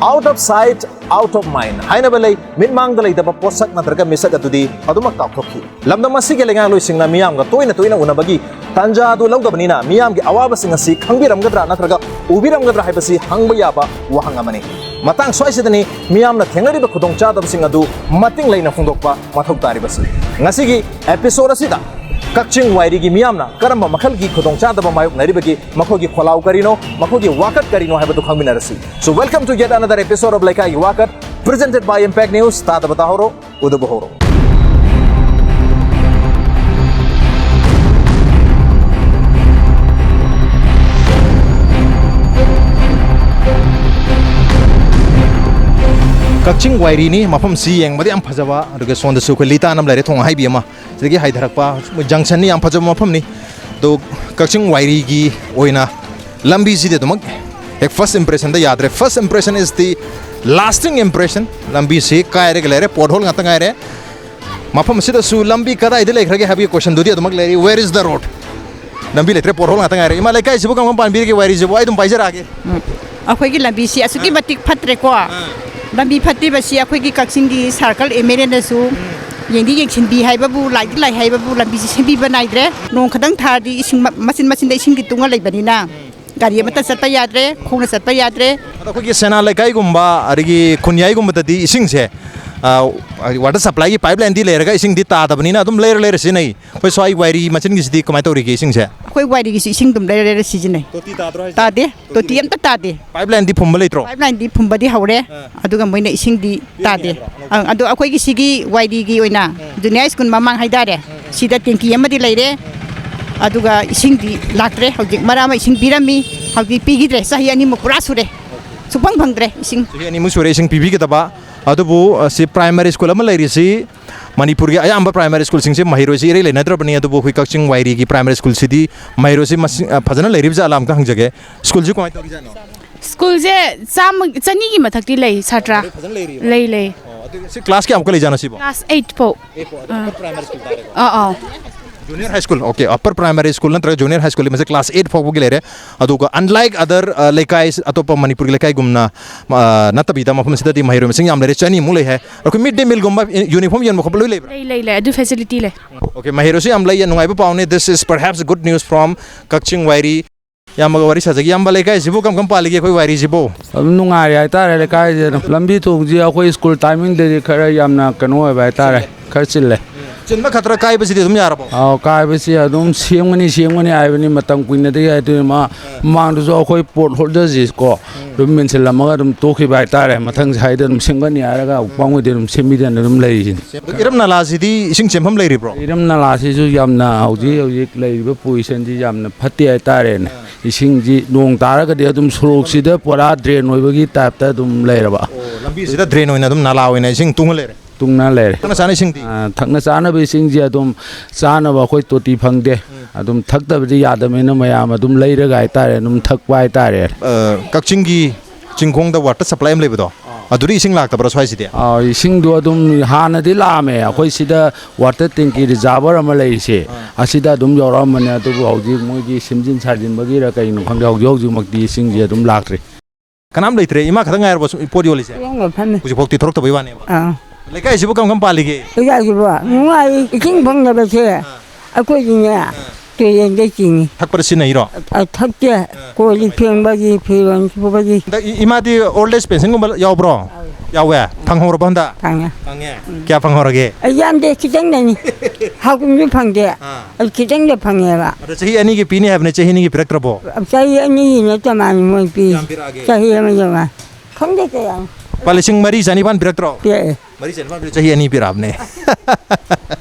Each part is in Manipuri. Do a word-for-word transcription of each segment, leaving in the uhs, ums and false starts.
"Out of sight, out of mind" ꯍꯥꯏꯅꯕ ꯂꯩ꯫ ꯃꯤꯠꯃꯥꯡꯗ ꯂꯩꯇꯕ ꯄꯣꯠꯁꯛ ꯅꯠꯇ꯭ꯔꯒ ꯃꯤꯁꯛ ꯑꯗꯨꯗꯤ ꯑꯗꯨꯃꯛ ꯀꯥꯎꯊꯣꯛꯈꯤ꯫ ꯂꯝꯗꯝ ꯑꯁꯤꯒꯤ ꯂꯩꯉꯥꯛꯂꯣꯏꯁꯤꯡꯅ ꯃꯤꯌꯥꯝꯒ ꯇꯣꯏꯅ ꯇꯣꯏꯅ ꯎꯅꯕꯒꯤ ꯇꯥꯟꯖꯥ ꯑꯗꯨ ꯂꯧꯗꯕꯅꯤꯅ, ꯃꯤꯌꯥꯝꯒꯤ ꯑꯋꯥꯕꯁꯤꯡ ꯑꯁꯤ ꯈꯪꯕꯤꯔꯝꯒꯗ꯭ꯔꯥ ꯅꯠꯇ꯭ꯔꯒ ꯎꯕꯤꯔꯝꯒꯗ꯭ꯔꯥ ꯍꯥꯏꯕꯁꯤ ꯍꯪꯕ ꯌꯥꯕ ꯋꯥꯍꯪ ꯑꯃꯅꯤ꯫ ꯃꯇꯥꯡ ꯁ꯭ꯋꯥꯏꯁꯤꯗꯅꯤ ꯃꯤꯌꯥꯝꯅ ꯊꯦꯡꯅꯔꯤꯕ ꯈꯨꯗꯣꯡꯆꯥꯗꯕꯁꯤꯡ ꯑꯗꯨ ꯃꯇꯤꯡ ꯂꯩꯅ ꯐꯣꯡꯗꯣꯛꯄ ꯃꯊꯧ ꯇꯥꯔꯤꯕꯁꯤ꯫ ꯉꯁꯤꯒꯤ episode ꯑꯁꯤꯗ ꯀꯛꯆꯤꯡ ꯋꯥꯏꯔꯤꯒꯤ ꯃꯤꯌꯥꯝꯅ ꯀꯔꯝꯕ ꯃꯈꯜꯒꯤ ꯈꯨꯗꯣꯡꯆꯥꯗꯕ ꯃꯥꯌꯣꯛꯅꯔꯤꯕꯒꯤ, ꯃꯈꯣꯏꯒꯤ ꯈꯣꯜꯂꯥꯎ ꯀꯔꯤꯅꯣ, ꯃꯈꯣꯏꯒꯤ ꯋꯥꯀꯠ ꯀꯔꯤꯅꯣ ꯍꯥꯏꯕꯗꯨ ꯈꯪꯃꯤꯟꯅꯔꯁꯤ꯫ So, welcome to yet another episode of ꯂꯩꯀꯥꯏꯒꯤ ꯋꯥꯀꯠ, presented by Impact News꯫ ꯇꯥꯗꯕ ꯇꯥꯍꯧꯔꯣ, ꯎꯗꯕ ꯍꯧꯔꯣ꯫ ꯀꯛꯆꯤꯡ ꯋꯥꯏꯔꯤꯅꯤ, ꯃꯐꯝꯁꯤ ꯌꯦꯡꯕꯗ ꯌꯥꯝ ꯐꯖꯕ, ꯑꯗꯨꯒ ꯁꯣꯝꯗꯁꯨ ꯑꯩꯈꯣꯏ ꯂꯤꯇꯥꯟ ꯑꯃ ꯂꯩꯔꯦ, ꯊꯣꯡ ꯍꯥꯏꯕꯤ ꯑꯃ꯫ ꯁꯤꯗꯒꯤ ꯍꯥꯏꯊꯔꯛꯄ ꯃꯣꯏ junctionꯅꯤ, ꯌꯥꯝ ꯐꯖꯕ ꯃꯐꯝꯅꯤ꯫ ꯑꯗꯣ ꯀꯛꯆꯤꯡ ꯋꯥꯏꯔꯤꯒꯤ ꯑꯣꯏꯅ ꯂꯝꯕꯤꯁꯤꯗꯤ ꯑꯗꯨꯃꯛ ꯍꯦꯛ first impressionꯗ ꯌꯥꯗ꯭ꯔꯦ꯫ First impression is the lasting impression꯫ ꯂꯝꯕꯤꯁꯤ ꯀꯥꯏꯔꯒ ꯂꯩꯔꯦ, pothole ꯉꯥꯛꯇ ꯉꯥꯏꯔꯦ꯫ ꯃꯐꯝ ꯑꯁꯤꯗꯁꯨ ꯂꯝꯕꯤ ꯀꯗꯥꯏꯗ ꯂꯩꯈ꯭ꯔꯒꯦ ꯍꯥꯏꯕꯒꯤ questionꯗꯨꯗꯤ ꯑꯗꯨꯃꯛ ꯂꯩꯔꯤ, "Where is the road?" ꯂꯝꯕꯤ ꯂꯩꯇ꯭ꯔꯦ, pothole ꯉꯥꯛꯇ ꯉꯥꯏꯔꯦ꯫ ꯏꯃꯥ, ꯂꯩꯀꯥꯏꯁꯤꯕꯨ ꯀꯔꯝ ꯀꯔꯝ ꯄꯥꯟꯕꯤꯔꯤꯒꯦ? ꯋꯥꯏꯔꯤꯁꯤꯕꯨ ꯑꯩ ꯑꯗꯨꯝ ꯄꯥꯏꯖꯔꯛꯑꯒꯦ꯫ ꯎꯝ꯫ ꯑꯩꯈꯣꯏꯒꯤ ꯂꯝꯕꯤꯁꯤ ꯑꯁꯨꯛꯀꯤ ꯃꯇꯤꯛ ꯐꯠꯇ꯭ꯔꯦꯀꯣ꯫ ꯑꯥ꯫ ꯂꯝꯕꯤ ꯐꯠꯇ꯭ꯔꯤꯕꯁꯤ ꯑꯩꯈꯣꯏꯒꯤ ꯀꯛꯆꯤꯡꯒꯤ circle MLAꯅꯁꯨ ꯌꯦꯡꯗꯤ ꯌꯦꯡꯁꯤꯟꯕꯤ ꯍꯥꯏꯕꯕꯨ, ꯂꯥꯛꯇꯤ ꯂꯥꯛꯏ ꯍꯥꯏꯕꯕꯨ, ꯂꯝꯕꯤꯁꯤ ꯁꯦꯝꯕꯤꯕ ꯅꯥꯏꯗ꯭ꯔꯦ꯫ ꯅꯣꯡ ꯈꯤꯇꯪ ꯊꯥꯔꯗꯤ ꯏꯁꯤꯡ ꯃ-, ꯃꯆꯤꯟ ꯃꯆꯤꯟꯗ ꯏꯁꯤꯡꯒꯤ ꯇꯨꯡꯉ ꯂꯩꯕꯅꯤꯅ ꯒꯥꯔꯤ ꯑꯃꯠꯇ ꯆꯠꯄ ꯌꯥꯗ꯭ꯔꯦ, ꯈꯣꯡꯅ ꯆꯠꯄ ꯌꯥꯗ꯭ꯔꯦ꯫ ꯑꯗꯣ ꯑꯩꯈꯣꯏꯒꯤ ꯁꯦꯅꯥ ꯂꯩꯀꯥꯏꯒꯨꯝꯕ, ꯑꯗꯒꯤ ꯈꯨꯟꯌꯥꯏꯒꯨꯝꯕꯗꯗꯤ ꯏꯁꯤꯡꯁꯦ, ꯑ, water supplyꯒꯤ pipeline ꯗꯤ ꯂꯩꯔꯒ ꯏꯁꯤꯡꯗꯤ ꯇꯥꯗꯕꯅꯤꯅ ꯑꯗꯨꯝ ꯂꯩꯔ ꯂꯩꯔ ꯁꯤꯖꯤꯟꯅꯩ꯫ ꯑꯩꯈꯣꯏ ꯁ꯭ꯋꯥꯏ ꯋꯥꯏꯔꯤ ꯃꯆꯤꯟꯒꯤꯁꯤꯗꯤ ꯀꯃꯥꯏꯅ ꯇꯧꯔꯤꯒꯦ ꯏꯁꯤꯡꯁꯦ? ꯑꯩꯈꯣꯏ ꯋꯥꯏꯔꯤꯒꯤꯁꯨ ꯏꯁꯤꯡ ꯑꯗꯨꯝ ꯂꯩꯔ ꯂꯩꯔ ꯁꯤꯖꯤꯟꯅꯩ꯫ ꯇꯣꯇꯤ ꯇꯥꯗ꯭ꯔꯣ ꯍꯥꯏꯁꯦ? ꯇꯥꯗꯦ꯫ ꯇꯣꯇꯤ ꯇꯣꯇꯤ ꯂꯩ-, ꯑꯝꯇ ꯇꯥꯗꯦ꯫ Pipeline ꯗꯤ ꯐꯨꯝꯕ ꯂꯩꯇ꯭ꯔꯣ? Pipeline ꯗꯤ ꯐꯨꯝꯕꯗꯤ ꯍꯧꯔꯦ꯫ ꯑꯥ꯫ ꯑꯗꯨꯒ ꯃꯣꯏꯅ ꯏꯁꯤꯡꯗꯤ ꯄꯤꯔꯛꯇꯦ ꯇꯥꯗꯦ꯫ ꯍꯥꯏꯕ꯭ꯔꯣ? ꯑꯪ, ꯑꯗꯣ ꯑꯩꯈꯣꯏꯒꯤ ꯁꯤꯒꯤ ꯋꯥꯏꯔꯤꯒꯤ ꯑꯣꯏꯅ ꯎꯝ꯫ Junior school ꯃꯃꯥꯡ ꯍꯥꯏꯇꯥꯔꯦ, ꯎꯝ, ꯎꯝ꯫ ꯁꯤꯗ ꯇꯦꯡꯀꯤ ꯑꯃꯗꯤ ꯂꯩꯔꯦ꯫ ꯎꯝ꯫ ꯑꯗꯨꯒ ꯏꯁꯤꯡꯗꯤ ꯂꯥꯛꯇ꯭ꯔꯦ꯫ ꯍꯧꯖꯤꯛ ꯃꯔꯛ ꯑꯃ ꯏꯁꯤꯡ ꯄꯤꯔꯝꯃꯤ, ꯍꯧꯖꯤꯛ ꯄꯤꯈꯤꯗ꯭ꯔꯦ꯫ ꯆꯍꯤ ꯑꯅꯤꯃꯨꯛ ꯄꯨꯔꯥ ꯁꯨꯔꯦ꯫ ꯁꯨꯡꯐꯪ ꯐꯪꯗ꯭ꯔꯦ ꯏꯁꯤꯡ꯫ ꯆꯍꯤ ꯑꯅꯤꯃꯨꯛ ꯁꯨꯔꯦ ꯏꯁꯤꯡ ꯄꯤꯕꯤꯒꯗꯕ꯫ ꯑꯗꯨꯕꯨ, ꯑ, ꯁꯤ primary school ꯑꯃ ꯂꯩꯔꯤꯁꯤ ꯃꯅꯤꯄꯨꯔꯒꯤ ꯑꯌꯥꯝꯕ primary schoolꯁꯤꯡꯁꯦ ꯃꯍꯩꯔꯣꯏꯁꯤ ꯏꯔꯩ ꯂꯩꯅꯗ꯭ꯔꯕꯅꯤ, ꯑꯗꯨꯕꯨ ꯑꯩꯈꯣꯏ ꯀꯛꯆꯤꯡ ꯋꯥꯏꯔꯤꯒꯤ primary schoolꯁꯤꯗꯤ ꯃꯍꯩꯔꯣꯏꯁꯤ ꯃꯁꯤꯡ, ꯑ, ꯐꯖꯅ ꯂꯩꯔꯤꯕ ꯖꯥꯠꯂꯥ ꯑꯝꯇ ꯍꯪꯖꯒꯦ꯫ Schoolꯁꯤ ꯀꯃꯥꯏꯅ ꯇꯧꯔꯤꯖꯥꯠꯅꯣ? Schoolꯁꯦ ꯆꯥꯝꯃ, ꯆꯅꯤꯒꯤ ꯃꯊꯛꯇꯤ ꯂꯩ ꯁꯥꯇ꯭ꯔ꯫ ꯂꯣꯏ ꯐꯖꯅ ꯂꯩꯔꯤꯕ? ꯂꯩ, ꯂꯩ꯫ ꯑꯣ, ꯑꯗꯨ ꯁꯤ class ꯀꯌꯥꯃꯨꯛꯀ ꯂꯩꯖꯥꯠꯅꯣ ꯁꯤꯕꯣ? Class eight ꯐꯥꯎ꯫ Eight ꯐꯥꯎ, ꯑꯗꯨ ꯑꯥ꯫ Upper primary school ꯇꯥꯔꯦꯀꯣ? ꯑꯥ, ꯑꯥ꯫ Junior high school, okay, upper primary school ꯅꯠꯇ꯭ꯔꯒ junior high school ꯃꯁꯦ class eight ꯐꯥꯎꯕꯒꯤ ꯂꯩꯔꯦ꯫ ꯑꯗꯨꯒ unlike other, ꯑ, ꯂꯩꯀꯥꯏ, ꯑꯇꯣꯞꯄ ꯃꯅꯤꯄꯨꯔꯒꯤ ꯂꯩꯀꯥꯏꯒꯨꯝꯅ, ꯑ, ꯅꯠꯇꯕꯤꯗ, ꯃꯐꯝ ꯑꯁꯤꯗꯗꯤ ꯃꯍꯩꯔꯣꯏ ꯃꯁꯤꯡ ꯌꯥꯝ ꯂꯩꯔꯦ, ꯆꯅꯤꯃꯨꯛ ꯂꯩ ꯍꯥꯏ꯫ ꯑꯩꯈꯣꯏ mid day meal ꯒꯨꯝꯕ, uniform ꯌꯣꯟꯕ ꯈꯣꯠꯄ ꯂꯣꯏ ꯂꯩꯕ꯭ꯔꯥ? ꯂꯩ, ꯂꯩ, ꯂꯩ꯫ ꯑꯗꯨ facility ꯂꯩ꯫ Okay, ꯃꯍꯩꯔꯣꯏꯁꯨ ꯌꯥꯝ ꯂꯩ, ꯅꯨꯡꯉꯥꯏꯕ ꯄꯥꯎꯅꯦ꯫ This is perhaps good news from ꯀꯛꯆꯤꯡ ꯋꯥꯏꯔꯤ꯫ ꯏꯌꯥꯝꯕꯒ ꯋꯥꯔꯤ ꯁꯥꯖꯒꯦ꯫ ꯏꯌꯥꯝꯕ, ꯂꯩꯀꯥꯏꯁꯤꯕꯨ ꯀꯔꯝ ꯀꯔꯝ ꯄꯥꯜꯂꯤꯒꯦ? ꯑꯩꯈꯣꯏ ꯋꯥꯏꯔꯤꯁꯤꯕꯨ? ꯑꯗꯨꯝ ꯅꯨꯡꯉꯥꯏꯔꯤ ꯍꯥꯏꯇꯥꯔꯦ꯫ ꯂꯩꯀꯥꯏꯁꯦ ꯑꯗꯨꯝ, ꯂꯝꯕꯤ ꯊꯣꯡꯁꯤ ꯑꯩꯈꯣꯏ school timing ꯗꯗꯤ ꯈꯔ ꯌꯥꯝꯅ ꯀꯩꯅꯣ ꯑꯣꯏꯕ ꯍꯥꯏꯇꯥꯔꯦ, ꯈꯔ ꯆꯤꯜꯂꯦ꯫ ꯆꯤꯟꯕ ꯈꯛꯇ꯭ꯔꯥ, ꯀꯥꯏꯕꯁꯤꯗꯤ ꯑꯗꯨꯝ ꯌꯥꯔꯕꯣ? ꯑꯥꯎ, ꯀꯥꯏꯕꯁꯤ ꯑꯗꯨꯝ ꯁꯦꯝꯒꯅꯤ, ꯁꯦꯝꯒꯅꯤ ꯍꯥꯏꯕꯅꯤ ꯃꯇꯝ ꯀꯨꯏꯅꯗꯒꯤ꯫ ꯍꯥꯏꯗꯤ ꯃꯥ-, ꯃꯃꯥꯡꯗꯁꯨ ꯑꯩꯈꯣꯏ pot holder ꯁꯤ ꯀꯣ, ꯑꯗꯨꯝ ꯃꯦꯟꯁꯤꯜꯂꯝꯃꯒ ꯑꯗꯨꯝ ꯇꯣꯛꯈꯤꯕ ꯍꯥꯏꯇꯥꯔꯦ꯫ ꯃꯊꯪ ꯁ꯭ꯋꯥꯏꯗ ꯑꯗꯨꯝ ꯁꯦꯝꯒꯅꯤ ꯍꯥꯏꯔꯒ ꯎꯄꯥꯝꯕꯤꯗꯤ ꯑꯗꯨꯝ ꯁꯦꯝꯕꯤꯗꯅ ꯑꯗꯨꯝ ꯂꯩꯔꯤꯁꯤꯅꯤ꯫ ꯑꯗꯣ ꯏꯔꯝ ꯅꯂꯥꯁꯤꯗꯤ ꯏꯁꯤꯡ ꯆꯦꯟꯐꯝ ꯂꯩꯔꯤꯕ꯭ꯔꯣ? ꯏꯔꯝ ꯅꯂꯥꯁꯤꯁꯨ ꯌꯥꯝꯅ ꯍꯧꯖꯤꯛ ꯍꯧꯖꯤꯛ ꯂꯩꯔꯤꯕ position ꯁꯤ ꯌꯥꯝꯅ ꯐꯠꯇꯦ ꯍꯥꯏꯇꯥꯔꯦꯅꯦ꯫ ꯏꯁꯤꯡꯁꯤ ꯅꯣꯡ ꯇꯥꯔꯒꯗꯤ ꯑꯗꯨꯝ ꯁꯣꯔꯣꯛꯁꯤꯗ ꯄꯨꯔꯥ drain ꯑꯣꯏꯕꯒꯤ type ꯇ ꯑꯗꯨꯝ ꯂꯩꯔꯕ꯫ ꯑꯣ, ꯂꯝꯕꯤꯁꯤꯗ drain ꯑꯣꯏꯅ ꯑꯗꯨꯝ, ꯅꯂꯥ ꯑꯣꯏꯅ ꯏꯁꯤꯡ ꯇꯨꯡꯉ ꯂꯩꯔꯦ꯫ ꯇꯨꯡꯅ ꯂꯩꯔꯦ꯫ ꯊꯛꯅ ꯆꯥꯅ ꯏꯁꯤꯡꯗꯤ? ꯑ, ꯊꯛꯅ ꯆꯥꯅꯕ ꯏꯁꯤꯡꯁꯦ ꯑꯗꯨꯝ ꯆꯥꯅꯕ ꯑꯩꯈꯣꯏ ꯇꯣꯇꯤ ꯐꯪꯗꯦ꯫ ꯑꯗꯨꯝ ꯊꯛꯇꯕꯗꯤ ꯌꯥꯗꯕꯅꯤꯅ ꯃꯌꯥꯝ ꯑꯗꯨꯝ ꯂꯩꯔꯒ ꯍꯥꯏꯇꯥꯔꯦ, ꯑꯗꯨꯝ ꯊꯛꯄ ꯍꯥꯏꯇꯥꯔꯦ꯫ ꯑ, ꯀꯛꯆꯤꯡꯒꯤ ꯆꯤꯡꯈꯣꯡꯗ water supply ꯑꯃ ꯂꯩꯕꯗꯣ, ꯑꯗꯨꯗꯤ ꯏꯁꯤꯡ ꯂꯥꯛꯇꯕ꯭ꯔꯥ ꯁ꯭ꯋꯥꯏꯁꯤꯗꯤ? ꯑ, ꯏꯁꯤꯡꯗꯣ ꯑꯗꯨꯝ ꯍꯥꯟꯅꯗꯤ ꯂꯥꯛꯑꯝꯃꯦ꯫ ꯑꯩꯈꯣꯏ ꯁꯤꯗ water tank reservoir ꯑꯃ ꯂꯩꯔꯤꯁꯦ, ꯑꯁꯤꯗ ꯑꯗꯨꯝ ꯌꯧꯔꯛꯑꯝꯕꯅꯦ꯫ ꯑꯗꯨꯕꯨ ꯍꯧꯖꯤꯛ ꯃꯣꯏꯒꯤ ꯁꯦꯝꯖꯤꯟ ꯁꯥꯖꯤꯟꯕꯒꯤꯔ ꯀꯩꯅꯣ ꯈꯪꯗꯦ, ꯍꯧꯖꯤꯛ ꯍꯧꯖꯤꯛꯃꯛꯇꯤ ꯏꯁꯤꯡꯁꯦ ꯑꯗꯨꯝ ꯂꯥꯛꯇ꯭ꯔꯤ꯫ ꯀꯅꯥꯝ ꯂꯩꯇ꯭ꯔꯦ? ꯏꯃꯥ ꯈꯛꯇꯪ ꯉꯥꯏꯔꯕꯣ ꯁꯨꯝ ꯄꯣꯠ ꯌꯣꯜꯂꯤꯁꯦ? ꯌꯣꯟꯕ ꯐꯝꯃꯤ꯫ ꯍꯧꯖꯤꯛꯐꯥꯎꯗꯤ ꯊꯣꯔꯛꯇꯕꯩ ꯋꯥꯅꯦꯕ꯫ ꯑꯥ꯫ ꯂꯩꯀꯥꯏꯁꯤꯕꯨ ꯀꯔꯝ ꯀꯔꯝ ꯄꯥꯜꯂꯤꯒꯦ? ꯂꯩꯀꯥꯏꯁꯤꯕꯨ ꯅꯨꯡꯉꯥꯏ, ꯏꯁꯤꯡ ꯐꯪꯗꯕꯁꯦ ꯑꯩꯈꯣꯏꯒꯤꯅꯦ, ꯇꯨꯔꯦꯟꯗꯩ ꯆꯤꯡꯉꯤ꯫ ꯊꯛꯄꯗ ꯁꯤꯖꯤꯟꯅꯩꯔꯣ? ꯑ, ꯊꯛꯇꯦ꯫ ꯀꯣꯜ ꯂꯤꯛ ꯐꯦꯡꯕꯒꯤ, ꯐꯤꯔꯣꯜ ꯁꯨꯕꯒꯤ꯫ ꯍꯟꯗꯛ ꯏ-, ꯏꯃꯥꯗꯤ old age pension ꯒꯨꯝꯕ ꯌꯥꯎꯕ꯭ꯔꯣ? ꯌꯥꯎꯋꯦ꯫ ꯐꯪꯍꯧꯔꯕ ꯍꯟꯗꯛ? ꯐꯪꯉꯦ꯫ ꯐꯪꯉꯦ꯫ ꯀꯌꯥ ꯐꯪꯍꯧꯔꯒꯦ? ꯑꯩ ꯌꯥꯝꯗꯦ, ꯈꯤꯇꯪꯗꯅꯤ꯫ ꯍꯥꯀꯨꯝꯁꯨ ꯐꯪꯗꯦ꯫ ꯑꯥ꯫ ꯑꯩ ꯈꯤꯇꯪꯗ ꯐꯪꯉꯦꯕ꯫ ꯑꯗꯣ ꯆꯍꯤ ꯑꯅꯤꯒꯤ ꯄꯤꯅꯤ ꯍꯥꯏꯕꯅꯦ, ꯆꯍꯤ ꯑꯅꯤꯒꯤ ꯄꯤꯔꯛꯇ꯭ꯔꯕꯣ? ꯆꯍꯤ ꯑꯅꯤꯒꯤ ꯅꯠꯇ ꯃꯥꯜꯂꯤ ꯃꯣꯏ ꯄꯤ꯫ ꯀꯌꯥꯝ ꯄꯤꯔꯛꯑꯒꯦ? ꯆꯍꯤ ꯑꯃꯒꯤ ꯃꯥ-, ꯈꯪꯗꯦ ꯀꯌꯥ꯫ ꯂꯨꯄꯥ ꯂꯤꯁꯤꯡ ꯃꯔꯤ ꯆꯅꯤꯄꯥꯟ ꯄꯤꯔꯛꯇ꯭ꯔꯣ? ꯄꯤꯔꯛꯑꯦ꯫ ꯃꯔꯤ ꯆꯅꯤꯄꯥꯟ ꯄꯤꯔꯛ-, ꯆꯍꯤ ꯑꯅꯤ ꯄꯤꯔꯛꯑꯕꯅꯦ꯫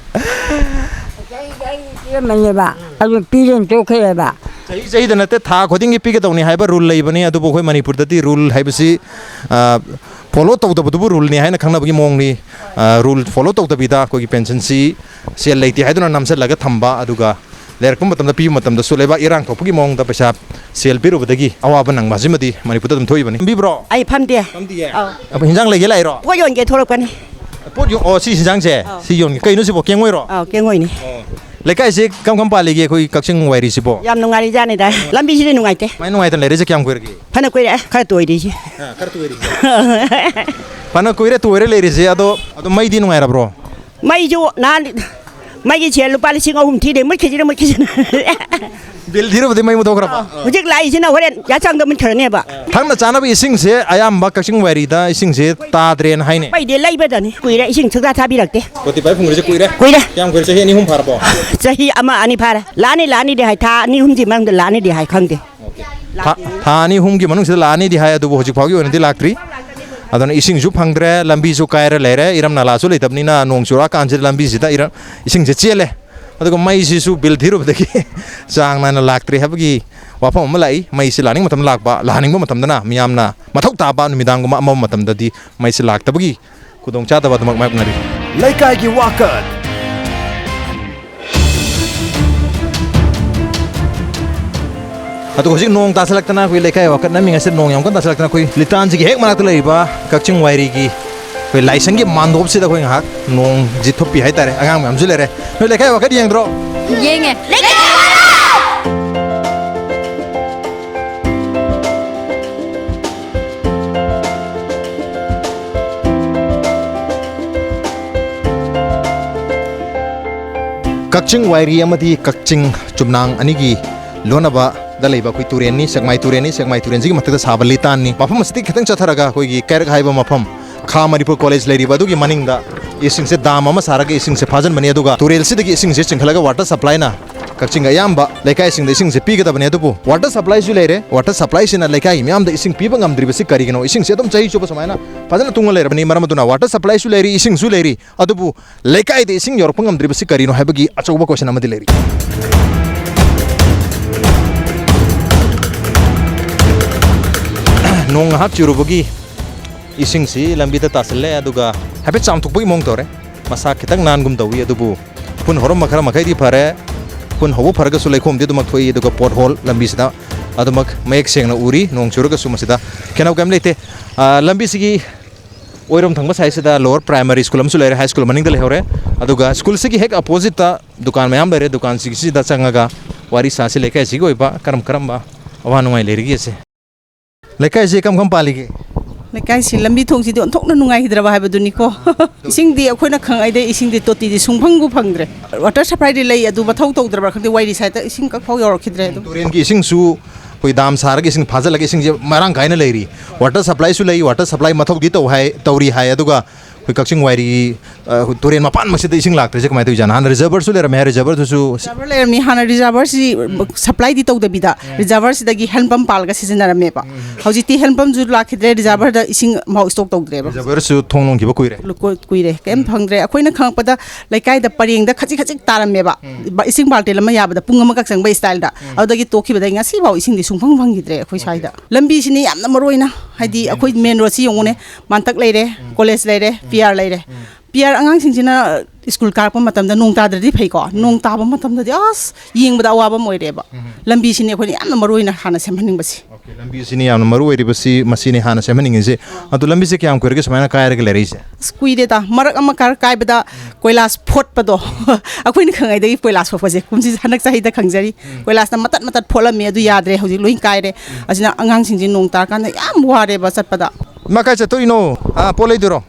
ꯆꯍꯤ, ꯆꯍꯤ ꯄꯤꯔꯝꯕꯅꯦꯕ꯫ ꯑꯗꯨ ꯄꯤꯔꯦꯅ ꯇꯣꯛꯈ꯭ꯔꯦꯕ꯫ ꯆꯍꯤ ꯆꯍꯤꯗ ꯅꯠꯇꯦ, ꯊꯥ ꯈꯨꯗꯤꯡꯒꯤ ꯄꯤꯒꯗꯧꯅꯤ ꯍꯥꯏꯕ rule ꯂꯩꯕꯅꯤ꯫ ꯑꯗꯨꯕꯨ ꯑꯩꯈꯣꯏ ꯃꯅꯤꯄꯨꯔꯗꯗꯤ rule ꯍꯥꯏꯕꯁꯤ, ꯑ, follow ꯇꯧꯗꯕꯗꯨꯕꯨ rule ꯅꯤ ꯍꯥꯏꯅ ꯈꯪꯅꯕꯒꯤ ꯃꯑꯣꯡꯅꯤ꯫ ꯑ, rule follow ꯇꯧꯗꯕꯤꯗ ꯑꯩꯈꯣꯏꯒꯤ pension ꯁꯤ ꯁꯦꯜ ꯂꯩꯇꯦ ꯍꯥꯏꯗꯨꯅ ꯅꯝꯁꯤꯜꯂꯒ ꯊꯝꯕ, ꯑꯗꯨꯒ ꯂꯩꯔꯛꯄ ꯃꯇꯝꯗ, ꯄꯤꯕ ꯃꯇꯝꯗꯁꯨ ꯂꯩꯕꯥꯛ ꯏꯔꯥꯡ ꯊꯣꯛꯄꯒꯤ ꯃꯑꯣꯡꯗ ꯄꯩꯁꯥ ꯁꯦꯜ ꯄꯤꯔꯨꯕꯗꯒꯤ ꯑꯋꯥꯕ ꯅꯪꯕ ꯑꯁꯤꯃꯗꯤ ꯃꯅꯤꯄꯨꯔꯗ ꯑꯗꯨꯝ ꯊꯣꯛꯏꯕꯅꯤ꯫ ꯐꯝꯕꯤꯕ꯭ꯔꯣ? ꯑꯩ ꯐꯝꯗꯦ꯫ ꯐꯝꯗꯤꯌꯦ? ꯑꯧ꯫ ꯑ, ꯍꯤꯟꯖꯥꯡ ꯂꯩꯒꯦ ꯂꯥꯛꯏꯔꯣ? ꯄꯣꯠ ꯌꯣꯟꯒꯦ ꯊꯣꯛꯂꯛꯄꯅꯤ꯫ ꯄꯣꯠ ꯌꯣ-, ꯑꯣ, ꯁꯤ ꯍꯤꯟꯖꯥꯡꯁꯦ? ꯑꯧ꯫ ꯁꯤ ꯌꯣꯟꯒꯦ꯫ ꯀꯩꯅꯣ ꯁꯤꯕꯣ, ꯀꯦꯡꯉꯣꯏꯔꯣ? ꯑꯧ, ꯀꯦꯡꯉꯣꯏꯅꯤ꯫ ꯑꯣ꯫ ꯂꯩꯀꯥꯏꯁꯦ ꯀꯔꯝ ꯀꯔꯝ ꯄꯥꯜꯂꯤꯒꯦ ꯑꯩꯈꯣꯏ ꯀꯛꯆꯤꯡ ꯋꯥꯏꯔꯤꯁꯤꯕꯣ? ꯌꯥꯝ ꯅꯨꯡꯉꯥꯏꯔꯤꯖꯥꯠꯅꯤꯗ꯫ ꯂꯝꯕꯤꯁꯤꯗꯤ ꯅꯨꯡꯉꯥꯏꯇꯦ꯫ ꯀꯃꯥꯏ ꯅꯨꯡꯉꯥꯏꯇꯅ ꯂꯩꯔꯤꯁꯦ? ꯀꯌꯥꯝ ꯀꯨꯏꯔꯒꯦ? ꯐꯅ ꯀꯨꯏꯔꯦ, ꯈꯔ ꯇꯣꯏꯔꯤꯁꯦ꯫ ꯑꯥ, ꯈꯔ ꯇꯣꯏꯔꯤ꯫ ꯐꯅ ꯀꯨꯏꯔꯦ ꯇꯣꯏꯔꯦ ꯂꯩꯔꯤꯁꯦ꯫ ꯑꯗꯣ, ꯑꯗꯣ ꯃꯩꯗꯤ ꯅꯨꯡꯉꯥꯏꯔꯕ꯭ꯔꯣ? ꯃꯩꯁꯨ ꯅꯍꯥꯟ ꯃꯩꯒꯤ ꯁꯦꯜ ꯂꯨꯄꯥ ꯂꯤꯁꯤꯡ ꯑꯍꯨꯝ ꯊꯤꯔꯦ, ꯃꯨꯠꯈꯤꯁꯤꯅ, ꯃꯨꯠꯈꯤꯁꯤꯅ꯫ ꯕꯤꯜ ꯊꯤꯔꯨꯕꯗꯤ ꯃꯩ ꯃꯨꯠꯊꯣꯛꯈ꯭ꯔꯕ? ꯑꯥ, ꯍꯧꯖꯤꯛ ꯂꯥꯛꯏꯁꯤꯅ ꯍꯣꯔꯦꯟ ꯌꯥꯆꯪꯗ ꯃꯨꯠꯈ꯭ꯔꯅꯦꯕ꯫ ꯊꯛꯅ ꯆꯥꯅꯕ ꯏꯁꯤꯡꯁꯦ ꯑꯌꯥꯝꯕ ꯀꯛꯆꯤꯡ ꯋꯥꯏꯔꯤꯗ ꯏꯁꯤꯡꯁꯦ ꯇꯥꯗ꯭ꯔꯦꯅ ꯍꯥꯏꯅꯦ꯫ ꯃꯩꯗꯤ ꯂꯩꯕꯗꯅꯤ꯫ ꯀꯨꯏꯔꯦ ꯏꯁꯤꯡ ꯁꯨꯡꯇꯥ ꯊꯥꯕꯤꯔꯛꯇꯦ꯫ ꯇꯣꯇꯤ ꯄꯥꯏꯞ ꯐꯨꯡꯈ꯭ꯔꯤꯁꯦ ꯀꯨꯏꯔꯦ? ꯀꯨꯏꯔꯦ꯫ ꯀꯌꯥꯝ ꯀꯨꯏꯔꯦ? ꯆꯍꯤ ꯑꯅꯤ ꯑꯍꯨꯝ ꯐꯥꯔꯕꯣ? ꯆꯍꯤ ꯑꯃ ꯑꯅꯤ ꯐꯥꯔꯦ꯫ ꯂꯥꯛꯑꯅꯤ, ꯂꯥꯛꯑꯅꯤꯗꯤ ꯍꯥꯏ, ꯊꯥ ꯑꯅꯤ ꯑꯍꯨꯝꯒꯤ ꯃꯅꯨꯡꯗ ꯂꯥꯛꯑꯅꯤꯗꯤ ꯍꯥꯏ, ꯈꯪꯗꯦ꯫ ꯊꯥ, ꯊꯥ ꯑꯅꯤ ꯑꯍꯨꯝꯒꯤ ꯃꯅꯨꯡꯁꯤꯗ ꯂꯥꯛꯑꯅꯤꯗꯤ ꯍꯥꯏ, ꯑꯗꯨꯕꯨ ꯍꯧꯖꯤꯛ ꯐꯥꯎꯒꯤ ꯑꯣꯏꯅꯗꯤ ꯂꯥꯛꯇ꯭ꯔꯤ꯫ ꯑꯗꯨꯅ ꯏꯁꯤꯡꯁꯨ ꯐꯪꯗ꯭ꯔꯦ, ꯂꯝꯕꯤꯁꯨ ꯀꯥꯏꯔ ꯂꯩꯔꯦ, ꯏꯔꯝ ꯅꯂꯥꯁꯨ ꯂꯩꯇꯕꯅꯤꯅ ꯅꯣꯡ ꯆꯨꯔꯛꯑꯀꯥꯟꯁꯤꯗ ꯂꯝꯕꯤꯁꯤꯗ ꯏꯔ-, ꯏꯁꯤꯡꯁꯦ ꯆꯦꯜꯂꯦ꯫ ꯑꯗꯨꯒ ꯃꯩꯁꯤꯁꯨ ꯕꯤꯜ ꯊꯤꯔꯨꯕꯗꯒꯤ ꯆꯥꯡ ꯅꯥꯏꯅ ꯂꯥꯛꯇ꯭ꯔꯦ ꯍꯥꯏꯕꯒꯤ ꯋꯥꯐꯝ ꯑꯃ ꯂꯥꯛꯏ꯫ ꯃꯩꯁꯤ ꯂꯥꯛꯅꯤꯡꯕ ꯃꯇꯝꯗ ꯂꯥꯛꯄ, ꯂꯥꯛꯍꯟꯅꯤꯡꯕ ꯃꯇꯝꯗꯅ ꯃꯤꯌꯥꯝꯅ ꯃꯊꯧ ꯇꯥꯕ ꯅꯨꯃꯤꯗꯥꯡꯒꯨꯝꯕ ꯑꯃꯝꯕ ꯃꯇꯝꯗꯗꯤ ꯃꯩꯁꯤ ꯂꯥꯛꯇꯕꯒꯤ ꯈꯨꯗꯣꯡꯆꯥꯗꯕ ꯑꯗꯨꯃꯛ ꯃꯥꯌꯣꯛꯅꯔꯤ꯫ ꯂꯩꯀꯥꯏꯒꯤ ꯋꯥꯀꯠ꯫ ꯑꯗꯣ ꯍꯧꯖꯤꯛ ꯅꯣꯡ ꯇꯥꯁꯜꯂꯛꯇꯅ ꯑꯩꯈꯣꯏ ꯂꯩꯀꯥꯏ ꯋꯥꯀꯠ ꯅꯝꯃꯤꯉꯩꯁꯤꯗ ꯅꯣꯡ ꯌꯥꯝ ꯀꯟꯅ ꯇꯥꯁꯜꯂꯛꯇꯅ ꯑꯩꯈꯣꯏ ꯂꯤꯇꯥꯟꯁꯤꯒꯤ ꯍꯦꯛ ꯃꯅꯥꯛꯇ ꯂꯩꯔꯤꯕ ꯀꯛꯆꯤꯡ ꯋꯥꯏꯔꯤꯒꯤ ꯑꯩꯈꯣꯏ ꯂꯥꯏꯁꯪꯒꯤ ꯃꯥꯟꯗꯣꯞꯁꯤꯗ ꯑꯩꯈꯣꯏ ꯉꯥꯏꯍꯥꯛ ꯅꯣꯡꯁꯤ ꯊꯨꯞꯄꯤ ꯍꯥꯏꯇꯥꯔꯦ꯫ ꯑꯉꯥꯡ ꯃꯌꯥꯝꯁꯨ ꯂꯩꯔꯦ꯫ ꯅꯣꯏ ꯂꯩꯀꯥꯏ ꯋꯥꯀꯠ ꯌꯦꯡꯗ꯭ꯔꯣ? ꯌꯦꯡꯉꯦ꯫ ꯀꯛꯆꯤꯡ ꯋꯥꯏꯔꯤ ꯑꯃꯗꯤ ꯀꯛꯆꯤꯡ ꯆꯨꯝꯅꯥꯡ ꯑꯅꯤꯒꯤ ꯂꯣꯟꯅꯕꯗ ꯂꯩꯕ ꯑꯩꯈꯣꯏ ꯇꯨꯔꯦꯟꯅꯤ, ꯁꯦꯛꯃꯥꯏ ꯇꯨꯔꯦꯟꯅꯤ꯫ ꯁꯦꯛꯃꯥꯏ ꯇꯨꯔꯦꯟꯁꯤꯒꯤ ꯃꯊꯛꯇ ꯁꯥꯕ ꯂꯤꯇꯥꯟꯅꯤ꯫ ꯃꯐꯝ ꯑꯁꯤꯗꯒꯤ ꯈꯤꯇꯪ ꯆꯠꯊꯔꯒ ꯑꯩꯈꯣꯏꯒꯤ ꯀꯩꯔꯛ ꯍꯥꯏꯕ ꯃꯐꯝ, ꯈꯥ ꯃꯅꯤꯄꯨꯔ ꯀꯣꯂꯦꯖ ꯂꯩꯔꯤꯕ ꯑꯗꯨꯒꯤ ꯃꯅꯤꯡꯗ ꯏꯁꯤꯡꯁꯦ, ꯗꯥꯝ ꯑꯃ ꯁꯥꯔꯒ ꯏꯁꯤꯡꯁꯦ ꯐꯥꯖꯤꯟꯕꯅꯤ꯫ ꯑꯗꯨꯒ ꯇꯨꯔꯦꯜꯁꯤꯗꯒꯤ ꯏꯁꯤꯡꯁꯦ ꯆꯤꯡꯈꯠꯂꯒ ꯋꯥꯇꯔ ꯁꯄ꯭ꯂꯥꯏꯅ ꯀꯛꯆꯤꯡꯒꯤ ꯑꯌꯥꯝꯕ ꯂꯩꯀꯥꯏꯁꯤꯡꯗ ꯏꯁꯤꯡꯁꯦ ꯄꯤꯒꯗꯕꯅꯤ꯫ ꯑꯗꯨꯕꯨ ꯋꯥꯇꯔ ꯁꯄ꯭ꯂꯥꯏꯁꯨ ꯂꯩꯔꯦ, ꯋꯥꯇꯔ ꯁꯄ꯭ꯂꯥꯏꯁꯤꯅ ꯂꯩꯀꯥꯏꯒꯤ ꯃꯤꯌꯥꯝꯗ ꯏꯁꯤꯡ ꯄꯤꯕ ꯉꯝꯗ꯭ꯔꯤꯕꯁꯤ ꯀꯔꯤꯒꯤꯅꯣ? ꯏꯁꯤꯡꯁꯦ ꯑꯗꯨꯝ ꯆꯍꯤ ꯆꯨꯞꯄ ꯁꯨꯃꯥꯏꯅ ꯐꯖꯅ ꯇꯨꯡꯉ ꯂꯩꯔꯕꯅꯤ꯫ ꯃꯔꯝ ꯑꯗꯨꯅ ꯋꯥꯇꯔ ꯁꯄ꯭ꯂꯥꯏꯁꯨ ꯂꯩꯔꯤ, ꯏꯁꯤꯡꯁꯨ ꯂꯩꯔꯤ, ꯑꯗꯨꯕꯨ ꯂꯩꯀꯥꯏꯗ ꯏꯁꯤꯡ ꯌꯧꯔꯛꯄ ꯉꯝꯗ꯭ꯔꯤꯕꯁꯤ ꯀꯔꯤꯅꯣ ꯍꯥꯏꯕꯒꯤ ꯑꯆꯧꯕ ꯀꯣꯏꯁꯟ ꯑꯃꯗꯤ ꯂꯩꯔꯤ꯫ ꯅꯣꯡ ꯉꯥꯏꯍꯥꯛ ꯆꯨꯔꯨꯕꯒꯤ ꯏꯁꯤꯡꯁꯤ ꯂꯝꯕꯤꯗ ꯇꯥꯁꯤꯜꯂꯦ, ꯑꯗꯨꯒ ꯍꯥꯏꯐꯦꯠ ꯆꯥꯝꯊꯣꯛꯄꯒꯤ ꯃꯑꯣꯡ ꯇꯧꯔꯦ꯫ ꯃꯁꯥ ꯈꯤꯇꯪ ꯅꯥꯟꯒꯨꯝ ꯇꯧꯏ, ꯑꯗꯨꯕꯨ ꯎꯐꯨꯟ ꯍꯧꯔꯝꯕ ꯈꯔ ꯃꯈꯩꯗꯤ ꯐꯔꯦ꯫ ꯎꯐꯨꯟ ꯍꯧꯕ ꯐꯔꯒꯁꯨ ꯂꯩꯈꯣꯝꯗꯤ ꯑꯗꯨꯃꯛ ꯊꯣꯛꯏ, ꯑꯗꯨꯒ ꯄꯣꯠꯍꯣꯜ ꯂꯝꯕꯤꯁꯤꯗ ꯑꯗꯨꯃꯛ ꯃꯌꯦꯛ ꯁꯦꯡꯅ ꯎꯔꯤ꯫ ꯅꯣꯡ ꯆꯨꯔꯒꯁꯨ ꯃꯁꯤꯗ ꯈꯦꯠꯅꯕ ꯀꯔꯤꯝ ꯂꯩꯇꯦ꯫ ꯑꯥ, ꯂꯝꯕꯤꯁꯤꯒꯤ ꯑꯣꯏꯔꯣꯝ ꯊꯪꯕ ꯁꯥꯏꯠꯁꯤꯗ ꯂꯣꯋꯔ ꯄ꯭ꯔꯥꯏꯃꯔꯤ ꯁ꯭ꯀꯨꯜ ꯑꯃꯁꯨ ꯂꯩꯔꯦ, ꯍꯥꯏ ꯁ꯭ꯀꯨꯜ ꯃꯅꯤꯡꯗ ꯂꯩꯍꯧꯔꯦ꯫ ꯑꯗꯨꯒ ꯁ꯭ꯀꯨꯜꯁꯤꯒꯤ ꯍꯦꯛ ꯑꯣꯄꯣꯖꯤꯠꯇ ꯗꯨꯀꯥꯟ ꯃꯌꯥꯝ ꯂꯩꯔꯦ꯫ ꯗꯨꯀꯥꯟꯁꯤꯡꯁꯤꯗ ꯆꯪꯉꯒ ꯋꯥꯔꯤ ꯁꯥꯁꯤ, ꯂꯩꯀꯥꯏꯁꯤꯒꯤ ꯑꯣꯏꯕ ꯀꯔꯝ ꯀꯔꯝꯕ ꯑꯋꯥ ꯅꯨꯡꯉꯥꯏ ꯂꯩꯔꯤꯒꯦꯁꯦ꯫ ꯂꯩꯀꯥꯏꯁꯤ ꯀꯔꯝ ꯀꯔꯝ ꯄꯥꯜꯂꯤꯒꯦ? ꯂꯩꯀꯥꯏꯁꯤ ꯂꯝꯕꯤ ꯊꯣꯡꯁꯤꯗꯤ ꯑꯣꯟꯊꯣꯛꯅ ꯅꯨꯡꯉꯥꯏꯈꯤꯗ꯭ꯔꯕ ꯍꯥꯏꯕꯗꯨꯅꯤꯀꯣ꯫ ꯏꯁꯤꯡꯗꯤ ꯑꯩꯈꯣꯏꯅ ꯈꯪꯉꯛꯏꯗ ꯏꯁꯤꯡꯗꯤ ꯇꯣꯇꯤꯗꯤ ꯁꯨꯡꯐꯪꯕꯨ ꯐꯪꯗ꯭ꯔꯦ꯫ ꯋꯥꯇꯔ ꯁꯄ꯭ꯂꯥꯏꯗꯤ ꯂꯩ, ꯑꯗꯨ ꯃꯊꯧ ꯇꯧꯗ꯭ꯔꯕ꯭ꯔꯥ ꯈꯪꯗꯦ, ꯋꯥꯏꯔꯤ ꯁꯥꯏꯠꯇ ꯏꯁꯤꯡ ꯀꯛꯐꯥꯎ ꯌꯧꯔꯛꯈꯤꯗ꯭ꯔꯦ ꯑꯗꯨꯝ꯫ ꯇꯨꯔꯦꯟꯒꯤ ꯏꯁꯤꯡꯁꯨ ꯑꯩꯈꯣꯏ ꯗꯥꯝ ꯁꯥꯔꯒ ꯏꯁꯤꯡ ꯐꯥꯖꯤꯜꯂꯒ ꯏꯁꯤꯡꯁꯦ ꯃꯔꯥꯡ ꯀꯥꯏꯅ ꯂꯩꯔꯤ꯫ ꯋꯥꯇꯔ ꯁꯄ꯭ꯂꯥꯏꯁꯨ ꯂꯩ, ꯋꯥꯇꯔ ꯁꯄ꯭ꯂꯥꯏ ꯃꯊꯧꯗꯤ ꯇꯧ ꯍꯥꯏ, ꯇꯧꯔꯤ ꯍꯥꯏ, ꯑꯗꯨꯒ ꯑꯩꯈꯣꯏ ꯀꯛꯆꯤꯡ ꯋꯥꯏꯔꯤ, ꯑ, ꯇꯨꯔꯦꯟ ꯃꯄꯥꯟꯃꯛꯁꯤꯗ ꯏꯁꯤꯡ ꯂꯥꯛꯇ꯭ꯔꯤꯁꯦ ꯀꯃꯥꯏꯅ ꯇꯧꯔꯤꯖꯥꯠꯅꯣ? ꯍꯥꯟꯅ ꯔꯤꯖꯔꯚꯔꯁꯨ ꯂꯩꯔꯝꯃꯦ ꯍꯥꯏ, ꯔꯤꯖꯔꯚꯔꯗꯨꯁꯨ ꯔꯤꯖꯔꯚꯔ ꯂꯩꯔꯝꯃꯤ, ꯍꯥꯟꯅ ꯔꯤꯖꯔꯚꯔꯁꯤ ꯁꯄ꯭ꯂꯥꯏꯗꯤ ꯇꯧꯗꯕꯤꯗ ꯔꯤꯖꯔꯚꯔꯁꯤꯗꯒꯤ ꯍꯦꯟꯄꯝ ꯄꯥꯜꯂꯒ ꯁꯤꯖꯤꯟꯅꯔꯝꯃꯦꯕ꯫ ꯍꯧꯖꯤꯛꯇꯤ ꯍꯦꯟꯄꯝꯁꯨ ꯂꯥꯛꯈꯤꯗ꯭ꯔꯦ, ꯔꯤꯖꯔꯚꯔꯗ ꯏꯁꯤꯡ ꯑꯃꯐꯥꯎ ꯁ꯭ꯇꯣꯛ ꯇꯧꯗ꯭ꯔꯦꯕ꯫ ꯔꯤꯖꯔꯚꯔꯁꯨ ꯊꯣꯡ ꯂꯣꯟꯈꯤꯕ ꯀꯨꯏꯔꯦ꯫ ꯂꯨ-, ꯀꯨ-, ꯀꯨꯏꯔꯦ, ꯀꯩꯝ ꯐꯪꯗ꯭ꯔꯦ꯫ ꯑꯩꯈꯣꯏꯅ ꯈꯪꯉꯛꯄꯗ ꯂꯩꯀꯥꯏꯗ ꯄꯔꯦꯡꯗ ꯈꯖꯤꯛ ꯈꯖꯤꯛ ꯇꯥꯔꯝꯃꯦꯕ꯫ ꯕ-, ꯏꯁꯤꯡ ꯕꯥꯜꯇꯤꯟ ꯑꯃ ꯌꯥꯕꯗ ꯄꯨꯡ ꯑꯃꯈꯛ ꯆꯪꯕ ꯁ꯭ꯇꯥꯏꯜꯗ꯫ ꯑꯗꯨꯗꯒꯤ ꯇꯣꯛꯈꯤꯕꯗꯒꯤ ꯉꯁꯤꯐꯥꯎ ꯏꯁꯤꯡꯗꯤ ꯁꯨꯡꯐꯪ ꯐꯪꯈꯤꯗ꯭ꯔꯦ ꯑꯩꯈꯣꯏ ꯁ꯭ꯋꯥꯏꯗ꯫ ꯂꯝꯕꯤꯁꯤꯅꯤ ꯌꯥꯝꯅ ꯃꯔꯨ ꯑꯣꯏꯅ, ꯍꯥꯏꯗꯤ ꯑꯩꯈꯣꯏ ꯃꯦꯟ ꯔꯣꯗꯁꯤ ꯌꯦꯡꯉꯨꯅꯦ, ꯃꯥꯟꯇꯛ ꯂꯩꯔꯦ, ꯀꯣꯂꯦꯖ ꯂꯩꯔꯦ, ꯄꯤ ꯑꯥꯔ ꯂꯩꯔꯦ꯫ ꯄꯤ ꯑꯥꯔ ꯑꯉꯥꯡꯁꯤꯡꯁꯤꯅ ꯁ꯭ꯀꯨꯜ ꯀꯥꯔꯛꯄ ꯃꯇꯝꯗ ꯅꯣꯡ ꯇꯥꯗ꯭ꯔꯗꯤ ꯐꯩꯀꯣ, ꯅꯣꯡ ꯇꯥꯕ ꯃꯇꯝꯗꯗꯤ ꯑꯁ ꯌꯦꯡꯕꯗ ꯑꯋꯥꯕ ꯑꯃ ꯑꯣꯏꯔꯦꯕ꯫ ꯂꯝꯕꯤꯁꯤꯅꯤ ꯑꯩꯈꯣꯏꯅ ꯌꯥꯝꯅ ꯃꯔꯨ ꯑꯣꯏꯅ ꯍꯥꯟꯅ ꯁꯦꯝꯍꯟꯅꯤꯡꯕꯁꯤ꯫ ꯑꯣꯀꯦ, ꯂꯝꯕꯤꯁꯤꯅꯤ ꯌꯥꯝꯅ ꯃꯔꯨ ꯑꯣꯏꯔꯤꯕꯁꯤ, ꯃꯁꯤꯅꯤ ꯍꯥꯟꯅ ꯁꯦꯝꯍꯟꯅꯤꯡꯉꯤꯁꯤ꯫ ꯑꯗꯣ ꯂꯝꯕꯤꯁꯦ ꯀꯌꯥꯝ ꯀꯨꯏꯔꯒꯦ ꯁꯨꯃꯥꯏꯅ ꯀꯥꯏꯔꯒ ꯂꯩꯔꯛꯏꯁꯦ? ꯑꯁ, ꯀꯨꯏꯔꯦꯗ, ꯃꯔꯛ ꯑꯃ ꯀꯥꯔ ꯀꯥꯏꯕꯗ ꯀꯣꯏꯂꯥꯁ ꯐꯣꯠꯄꯗꯣ ꯑꯩꯈꯣꯏꯅ ꯈꯪꯉꯩꯗꯒꯤ ꯀꯣꯏꯂꯥꯁ ꯐꯣꯠꯄꯁꯦ ꯀꯨꯝꯁꯤ ꯍꯟꯗꯛ ꯆꯍꯤꯗ ꯈꯪꯖꯔꯤ꯫ ꯀꯣꯏꯂꯥꯁꯅ ꯃꯇꯠ ꯃꯇꯠ ꯐꯣꯠꯂꯝꯃꯤ, ꯑꯗꯨ ꯌꯥꯗ꯭ꯔꯦ, ꯍꯧꯖꯤꯛ ꯂꯣꯏ ꯀꯥꯏꯔꯦ꯫ ꯑꯁꯤꯅ ꯑꯉꯥꯡꯁꯤꯡꯁꯦ ꯅꯣꯡ ꯇꯥꯔꯀꯥꯟꯗ ꯌꯥꯝ ꯋꯥꯔꯦꯕ ꯆꯠꯄꯗ꯫ ꯏꯃꯥ, ꯀꯥꯏ ꯆꯠꯇꯣꯏꯅꯣ? ꯑꯥ, ꯄꯣꯠ ꯂꯩꯗꯣꯏꯔꯣ?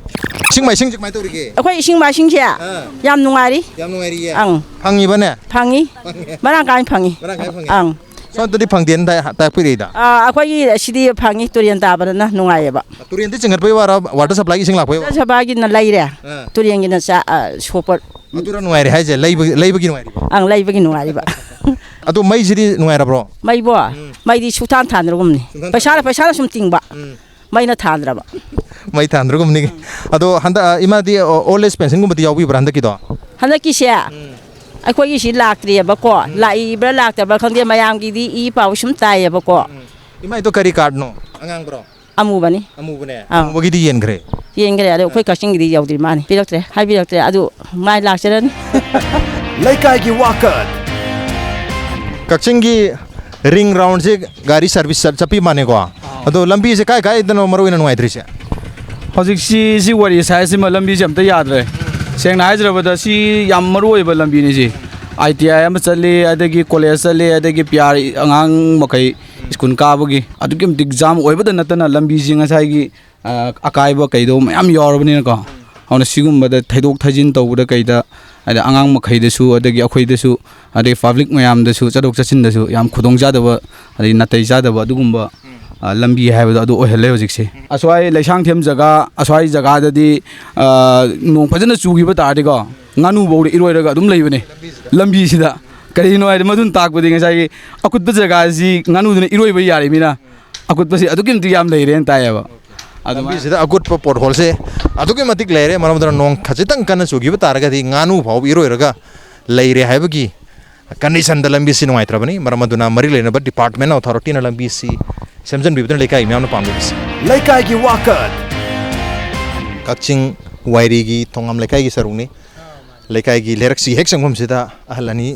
ꯏꯁꯤꯡ ꯃꯥꯏꯁꯤꯡꯁꯦ ꯀꯃꯥꯏꯅ ꯇꯧꯔꯤꯒꯦ? ꯑꯩꯈꯣꯏ ꯏꯁꯤꯡ ꯃꯥꯏꯁꯤꯡꯁꯦ ꯑꯥ꯫ ꯌꯥꯝ ꯅꯨꯡꯉꯥꯏꯔꯤ꯫ ꯌꯥꯝ ꯅꯨꯡꯉꯥꯏꯔꯤꯌꯦ? ꯑꯪ꯫ ꯐꯪꯉꯤꯕꯅꯦ? ꯐꯪꯉꯤ꯫ ꯐꯪꯉꯦ꯫ ꯃꯔꯥꯡ ꯀꯥꯏꯅ ꯐꯪꯉꯤ꯫ ꯃꯔꯥꯡ ꯀꯥꯏꯅ ꯐꯪꯉꯦ? ꯑꯪ꯫ ꯁꯣꯝꯗꯗꯤ ꯐꯪꯗꯦꯅ ꯇꯥꯏ-, ꯇꯥꯛꯄꯤꯔꯛꯏꯗ꯫ ꯑꯥ, ꯑꯩꯈꯣꯏꯒꯤ ꯁꯤꯗꯤ ꯐꯪꯉꯤ, ꯇꯨꯔꯦꯟ ꯇꯥꯕꯅꯤꯅ ꯅꯨꯡꯉꯥꯏꯌꯦꯕ꯫ ꯇꯨꯔꯦꯟꯗꯤ ꯆꯤꯡꯈꯠꯄꯩ ꯋꯥꯔ, ꯋꯥꯇꯔ ꯁꯄ꯭ꯂꯥꯏꯒꯤ ꯏꯁꯤꯡ ꯂꯥꯛꯄꯩ ꯋꯥ-? ꯋꯥꯇꯔ ꯁꯄ꯭ꯂꯥꯏꯒꯤꯅ ꯂꯩꯔꯦ꯫ ꯑꯥ꯫ ꯇꯨꯔꯦꯟꯒꯤꯅ ꯆꯥ-, ꯑꯥ, ꯁꯣꯛꯄ꯫ ꯑꯗꯨꯅ ꯅꯨꯡꯉꯥꯏꯔꯦ ꯍꯥꯏꯁꯦ, ꯂꯩꯕ-, ꯂꯩꯕꯒꯤ ꯅꯨꯡꯉꯥꯏꯔꯤꯕꯣ? ꯑꯪ, ꯂꯩꯕꯒꯤ ꯅꯨꯡꯉꯥꯏꯔꯤꯕ꯫ ꯑꯗꯣ ꯃꯩꯁꯤꯗꯤ ꯅꯨꯡꯉꯥꯏꯔꯕ꯭ꯔꯣ? ꯃꯩꯕꯣ? ꯎꯝ꯫ ꯃꯩꯗꯤ ꯁꯨꯛꯊꯥꯟ ꯊꯥꯟꯗ꯭ꯔꯒꯨꯝꯅꯤ꯫ ꯁꯨꯡꯊꯥꯟ ꯄꯩꯁꯥꯅ, ꯊꯥꯟꯗ꯭ꯔꯒꯨꯝ-? ꯄꯩꯁꯥꯅ ꯁꯨꯝ ꯇꯤꯡꯕ꯫ ꯎꯝ꯫ ꯃꯩꯅ ꯊꯥꯟꯗ꯭ꯔꯕ꯫ ꯃꯩ ꯊꯥꯟꯗ꯭ꯔꯒꯨꯝꯅꯤ꯫ ꯑꯗꯣ ꯍꯟꯗꯛ, ꯑ, ꯏꯃꯥꯗꯤ, ꯑ, ꯑꯣꯜ ꯑꯦꯖ ꯄꯦꯟꯁꯤꯟꯒꯨꯝꯕꯗꯤ ꯌꯥꯎꯕꯤꯕ꯭ꯔꯥ ꯍꯟꯗꯛꯀꯤꯗꯣ? ꯍꯟꯗꯛꯀꯤꯁꯦ ꯎꯝ꯫ ꯑꯩꯈꯣꯏꯒꯤ ꯁꯤ ꯂꯥꯛꯇ꯭ꯔꯤꯑꯕꯀꯣ꯫ ꯎꯝ꯫ ꯂꯥꯛꯏꯕ꯭ꯔꯥ ꯂꯥꯛꯇꯕ꯭ꯔꯥ ꯈꯪꯗꯦ, ꯃꯌꯥꯝꯒꯤꯗꯤ ꯏ ꯄꯥꯎ ꯁꯨꯝ ꯇꯥꯏꯌꯦꯕꯀꯣ꯫ ꯎꯝ꯫ ꯏꯃꯥꯏꯗꯣ ꯀꯔꯤ ꯀꯥꯔꯗꯅꯣ? ꯑꯉꯥꯡꯕ꯭ꯔꯣ? ꯑꯃꯨꯕꯅꯤ꯫ ꯑꯃꯨꯕꯅꯦ? ꯑꯥ꯫ ꯑꯃꯨꯕꯒꯤꯗꯤ ꯌꯦꯟꯈ꯭ꯔꯦ? ꯌꯦꯟꯈ꯭ꯔꯦ, ꯑꯗꯣ ꯑꯩꯈꯣꯏ ꯑꯥ꯫ ꯀꯛꯆꯤꯡꯒꯤꯗꯤ ꯌꯧꯗ꯭ꯔꯤ ꯃꯥꯅꯤ, ꯄꯤꯔꯛꯇ꯭ꯔꯦ, ꯍꯥꯏꯕꯤꯔꯛꯇ꯭ꯔꯦ, ꯑꯗꯨ ꯃꯥꯏ ꯂꯥꯛꯆꯔꯅꯤ꯫ ꯂꯩꯀꯥꯏꯒꯤ ꯋꯥꯀꯠ꯫ ꯀꯛꯆꯤꯡꯒꯤ ꯔꯤꯡ ꯔꯥꯎꯟꯁꯦ ꯒꯥꯔꯤ ꯁꯥꯔꯚꯤꯁ ꯆꯠ-, ꯆꯠꯄꯤ ꯃꯥꯅꯦꯀꯣ? ꯑꯥ꯫ ꯑꯗꯣ ꯂꯝꯕꯤꯁꯦ ꯀꯥꯏ ꯀꯥꯏꯗꯅꯣ ꯃꯔꯨ ꯑꯣꯏꯅ ꯅꯨꯡꯉꯥꯏꯇ꯭ꯔꯤꯁꯦ? ꯍꯧꯖꯤꯛꯁꯤ ꯁꯤ ꯋꯥꯔꯤ ꯁꯥꯏꯁꯤꯃ ꯂꯝꯕꯤꯁꯦ ꯑꯝꯇ ꯌꯥꯗ꯭ꯔꯦ꯫ ꯁꯦꯡꯅ ꯍꯥꯏꯖꯔꯕꯗ ꯁꯤ ꯌꯥꯝ ꯃꯔꯨ ꯑꯣꯏꯕ ꯂꯝꯕꯤꯅꯤ ꯁꯤ꯫ ꯑꯥꯏ ꯇꯤ ꯑꯥꯏ ꯑꯃ ꯆꯠꯂꯤ, ꯑꯗꯒꯤ ꯀꯣꯂꯦꯖ ꯆꯠꯂꯤ, ꯑꯗꯒꯤ ꯄꯤ ꯑꯥꯔ ꯑꯉꯥꯡ ꯃꯈꯩ ꯁ꯭ꯀꯨꯜ ꯀꯥꯕꯒꯤ ꯑꯗꯨꯛꯀꯤ ꯃꯇꯤꯛ ꯖꯥꯝ ꯑꯣꯏꯕꯗ ꯅꯠꯇꯅ ꯂꯝꯕꯤꯁꯤ ꯉꯁꯥꯏꯒꯤ, ꯑ, ꯑꯀꯥꯏꯕ ꯀꯩꯗꯧꯕ ꯃꯌꯥꯝ ꯌꯥꯎꯔꯕꯅꯤꯅꯀꯣ꯫ ꯑꯗꯨꯅ ꯁꯤꯒꯨꯝꯕꯗ ꯊꯩꯗꯣꯛ ꯊꯩꯖꯤꯟ ꯇꯧꯕꯗ ꯀꯩꯗ ꯍꯥꯏꯗꯤ ꯑꯉꯥꯡ ꯃꯈꯩꯗꯁꯨ ꯑꯗꯒꯤ ꯑꯩꯈꯣꯏꯗꯁꯨ ꯑꯗꯩ ꯄꯕ꯭ꯂꯤꯛ ꯃꯌꯥꯝꯗꯁꯨ ꯆꯠꯊꯣꯛ ꯆꯠꯁꯤꯟꯗꯁꯨ ꯌꯥꯝ ꯈꯨꯗꯣꯡ ꯆꯥꯗꯕ ꯑꯗꯩ ꯅꯥꯇꯩ ꯆꯥꯗꯕ ꯑꯗꯨꯒꯨꯝꯕ, ꯑ, ꯂꯝꯕꯤ ꯍꯥꯏꯕꯗꯣ ꯑꯗꯨ ꯑꯣꯏꯍꯜꯂꯦ ꯍꯧꯖꯤꯛꯁꯦ꯫ ꯑꯁ꯭ꯋꯥꯏ ꯂꯩꯁꯥꯡꯊꯦꯝ ꯖꯒꯥ, ꯑꯁ꯭ꯋꯥꯏ ꯖꯒꯥꯗꯗꯤ, ꯑ, ꯅꯣꯡ ꯐꯖꯅ ꯆꯨꯈꯤꯕ ꯇꯥꯔꯗꯤꯀꯣ, ꯉꯥꯅꯨꯐꯧꯗ ꯏꯔꯣꯏꯔꯒ ꯑꯗꯨꯝ ꯂꯩꯕꯅꯦ ꯂꯝꯕꯤꯁꯤꯗ꯫ ꯀꯔꯤꯒꯤꯅꯣ ꯍꯥꯏꯗꯤ ꯃꯗꯨꯅ ꯇꯥꯛꯄꯗꯤ ꯉꯁꯥꯏꯒꯤ ꯑꯀꯨꯠꯄ ꯖꯒꯥꯁꯤ ꯉꯥꯅꯨꯗꯨꯅ ꯏꯔꯣꯏꯕ ꯌꯥꯔꯤꯃꯤꯅ ꯑꯀꯨꯠꯄꯁꯤ ꯑꯗꯨꯛꯀꯤ ꯃꯇꯤꯛ ꯌꯥꯝ ꯂꯩꯔꯦꯅ ꯇꯥꯏꯌꯦꯕ꯫ ꯑꯗꯨꯃꯥꯏꯅ ꯂꯝꯕꯤꯁꯤꯗ ꯑꯀꯨꯠꯄ ꯄꯣꯠꯍꯣꯜꯁꯦ ꯑꯗꯨꯛꯀꯤ ꯃꯇꯤꯛ ꯂꯩꯔꯦ, ꯃꯔꯝ ꯑꯗꯨꯅ ꯅꯣꯡ ꯈꯖꯤꯛꯇꯪ ꯀꯟꯅ ꯆꯨꯈꯤꯕ ꯇꯥꯔꯒꯗꯤ ꯉꯥꯅꯨ ꯐꯥꯎꯕ ꯏꯔꯣꯏꯔꯒ ꯂꯩꯔꯦ ꯍꯥꯏꯕꯒꯤ ꯀꯟꯗꯤꯁꯟꯗ ꯂꯝꯕꯤꯁꯤ ꯅꯨꯡꯉꯥꯏꯇ꯭ꯔꯕꯅꯤ꯫ ꯃꯔꯝ ꯑꯗꯨꯅ ꯃꯔꯤ ꯂꯩꯅꯕ ꯗꯤꯄꯥꯔꯠꯃꯦꯟ ꯑꯣꯊꯣꯔꯤꯇꯤꯅ ꯂꯝꯕꯤꯁꯤ ꯁꯦꯝꯖꯤꯟꯕꯤꯕꯗꯨꯅ ꯂꯩꯀꯥꯏ ꯃꯤꯌꯥꯝꯅ ꯄꯥꯝꯕꯤꯕꯁꯤ꯫ ꯂꯩꯀꯥꯏꯒꯤ ꯋꯥꯀꯠ꯫ ꯀꯛꯆꯤꯡ ꯋꯥꯏꯔꯤꯒꯤ ꯊꯣꯉꯥꯝ ꯂꯩꯀꯥꯏꯒꯤ ꯁꯔꯨꯛꯅꯤ꯫ ꯂꯩꯀꯥꯏꯒꯤ ꯂꯩꯔꯛꯁꯤ ꯍꯦꯛ ꯆꯪꯐꯝꯁꯤꯗ ꯑꯍꯜ ꯑꯅꯤ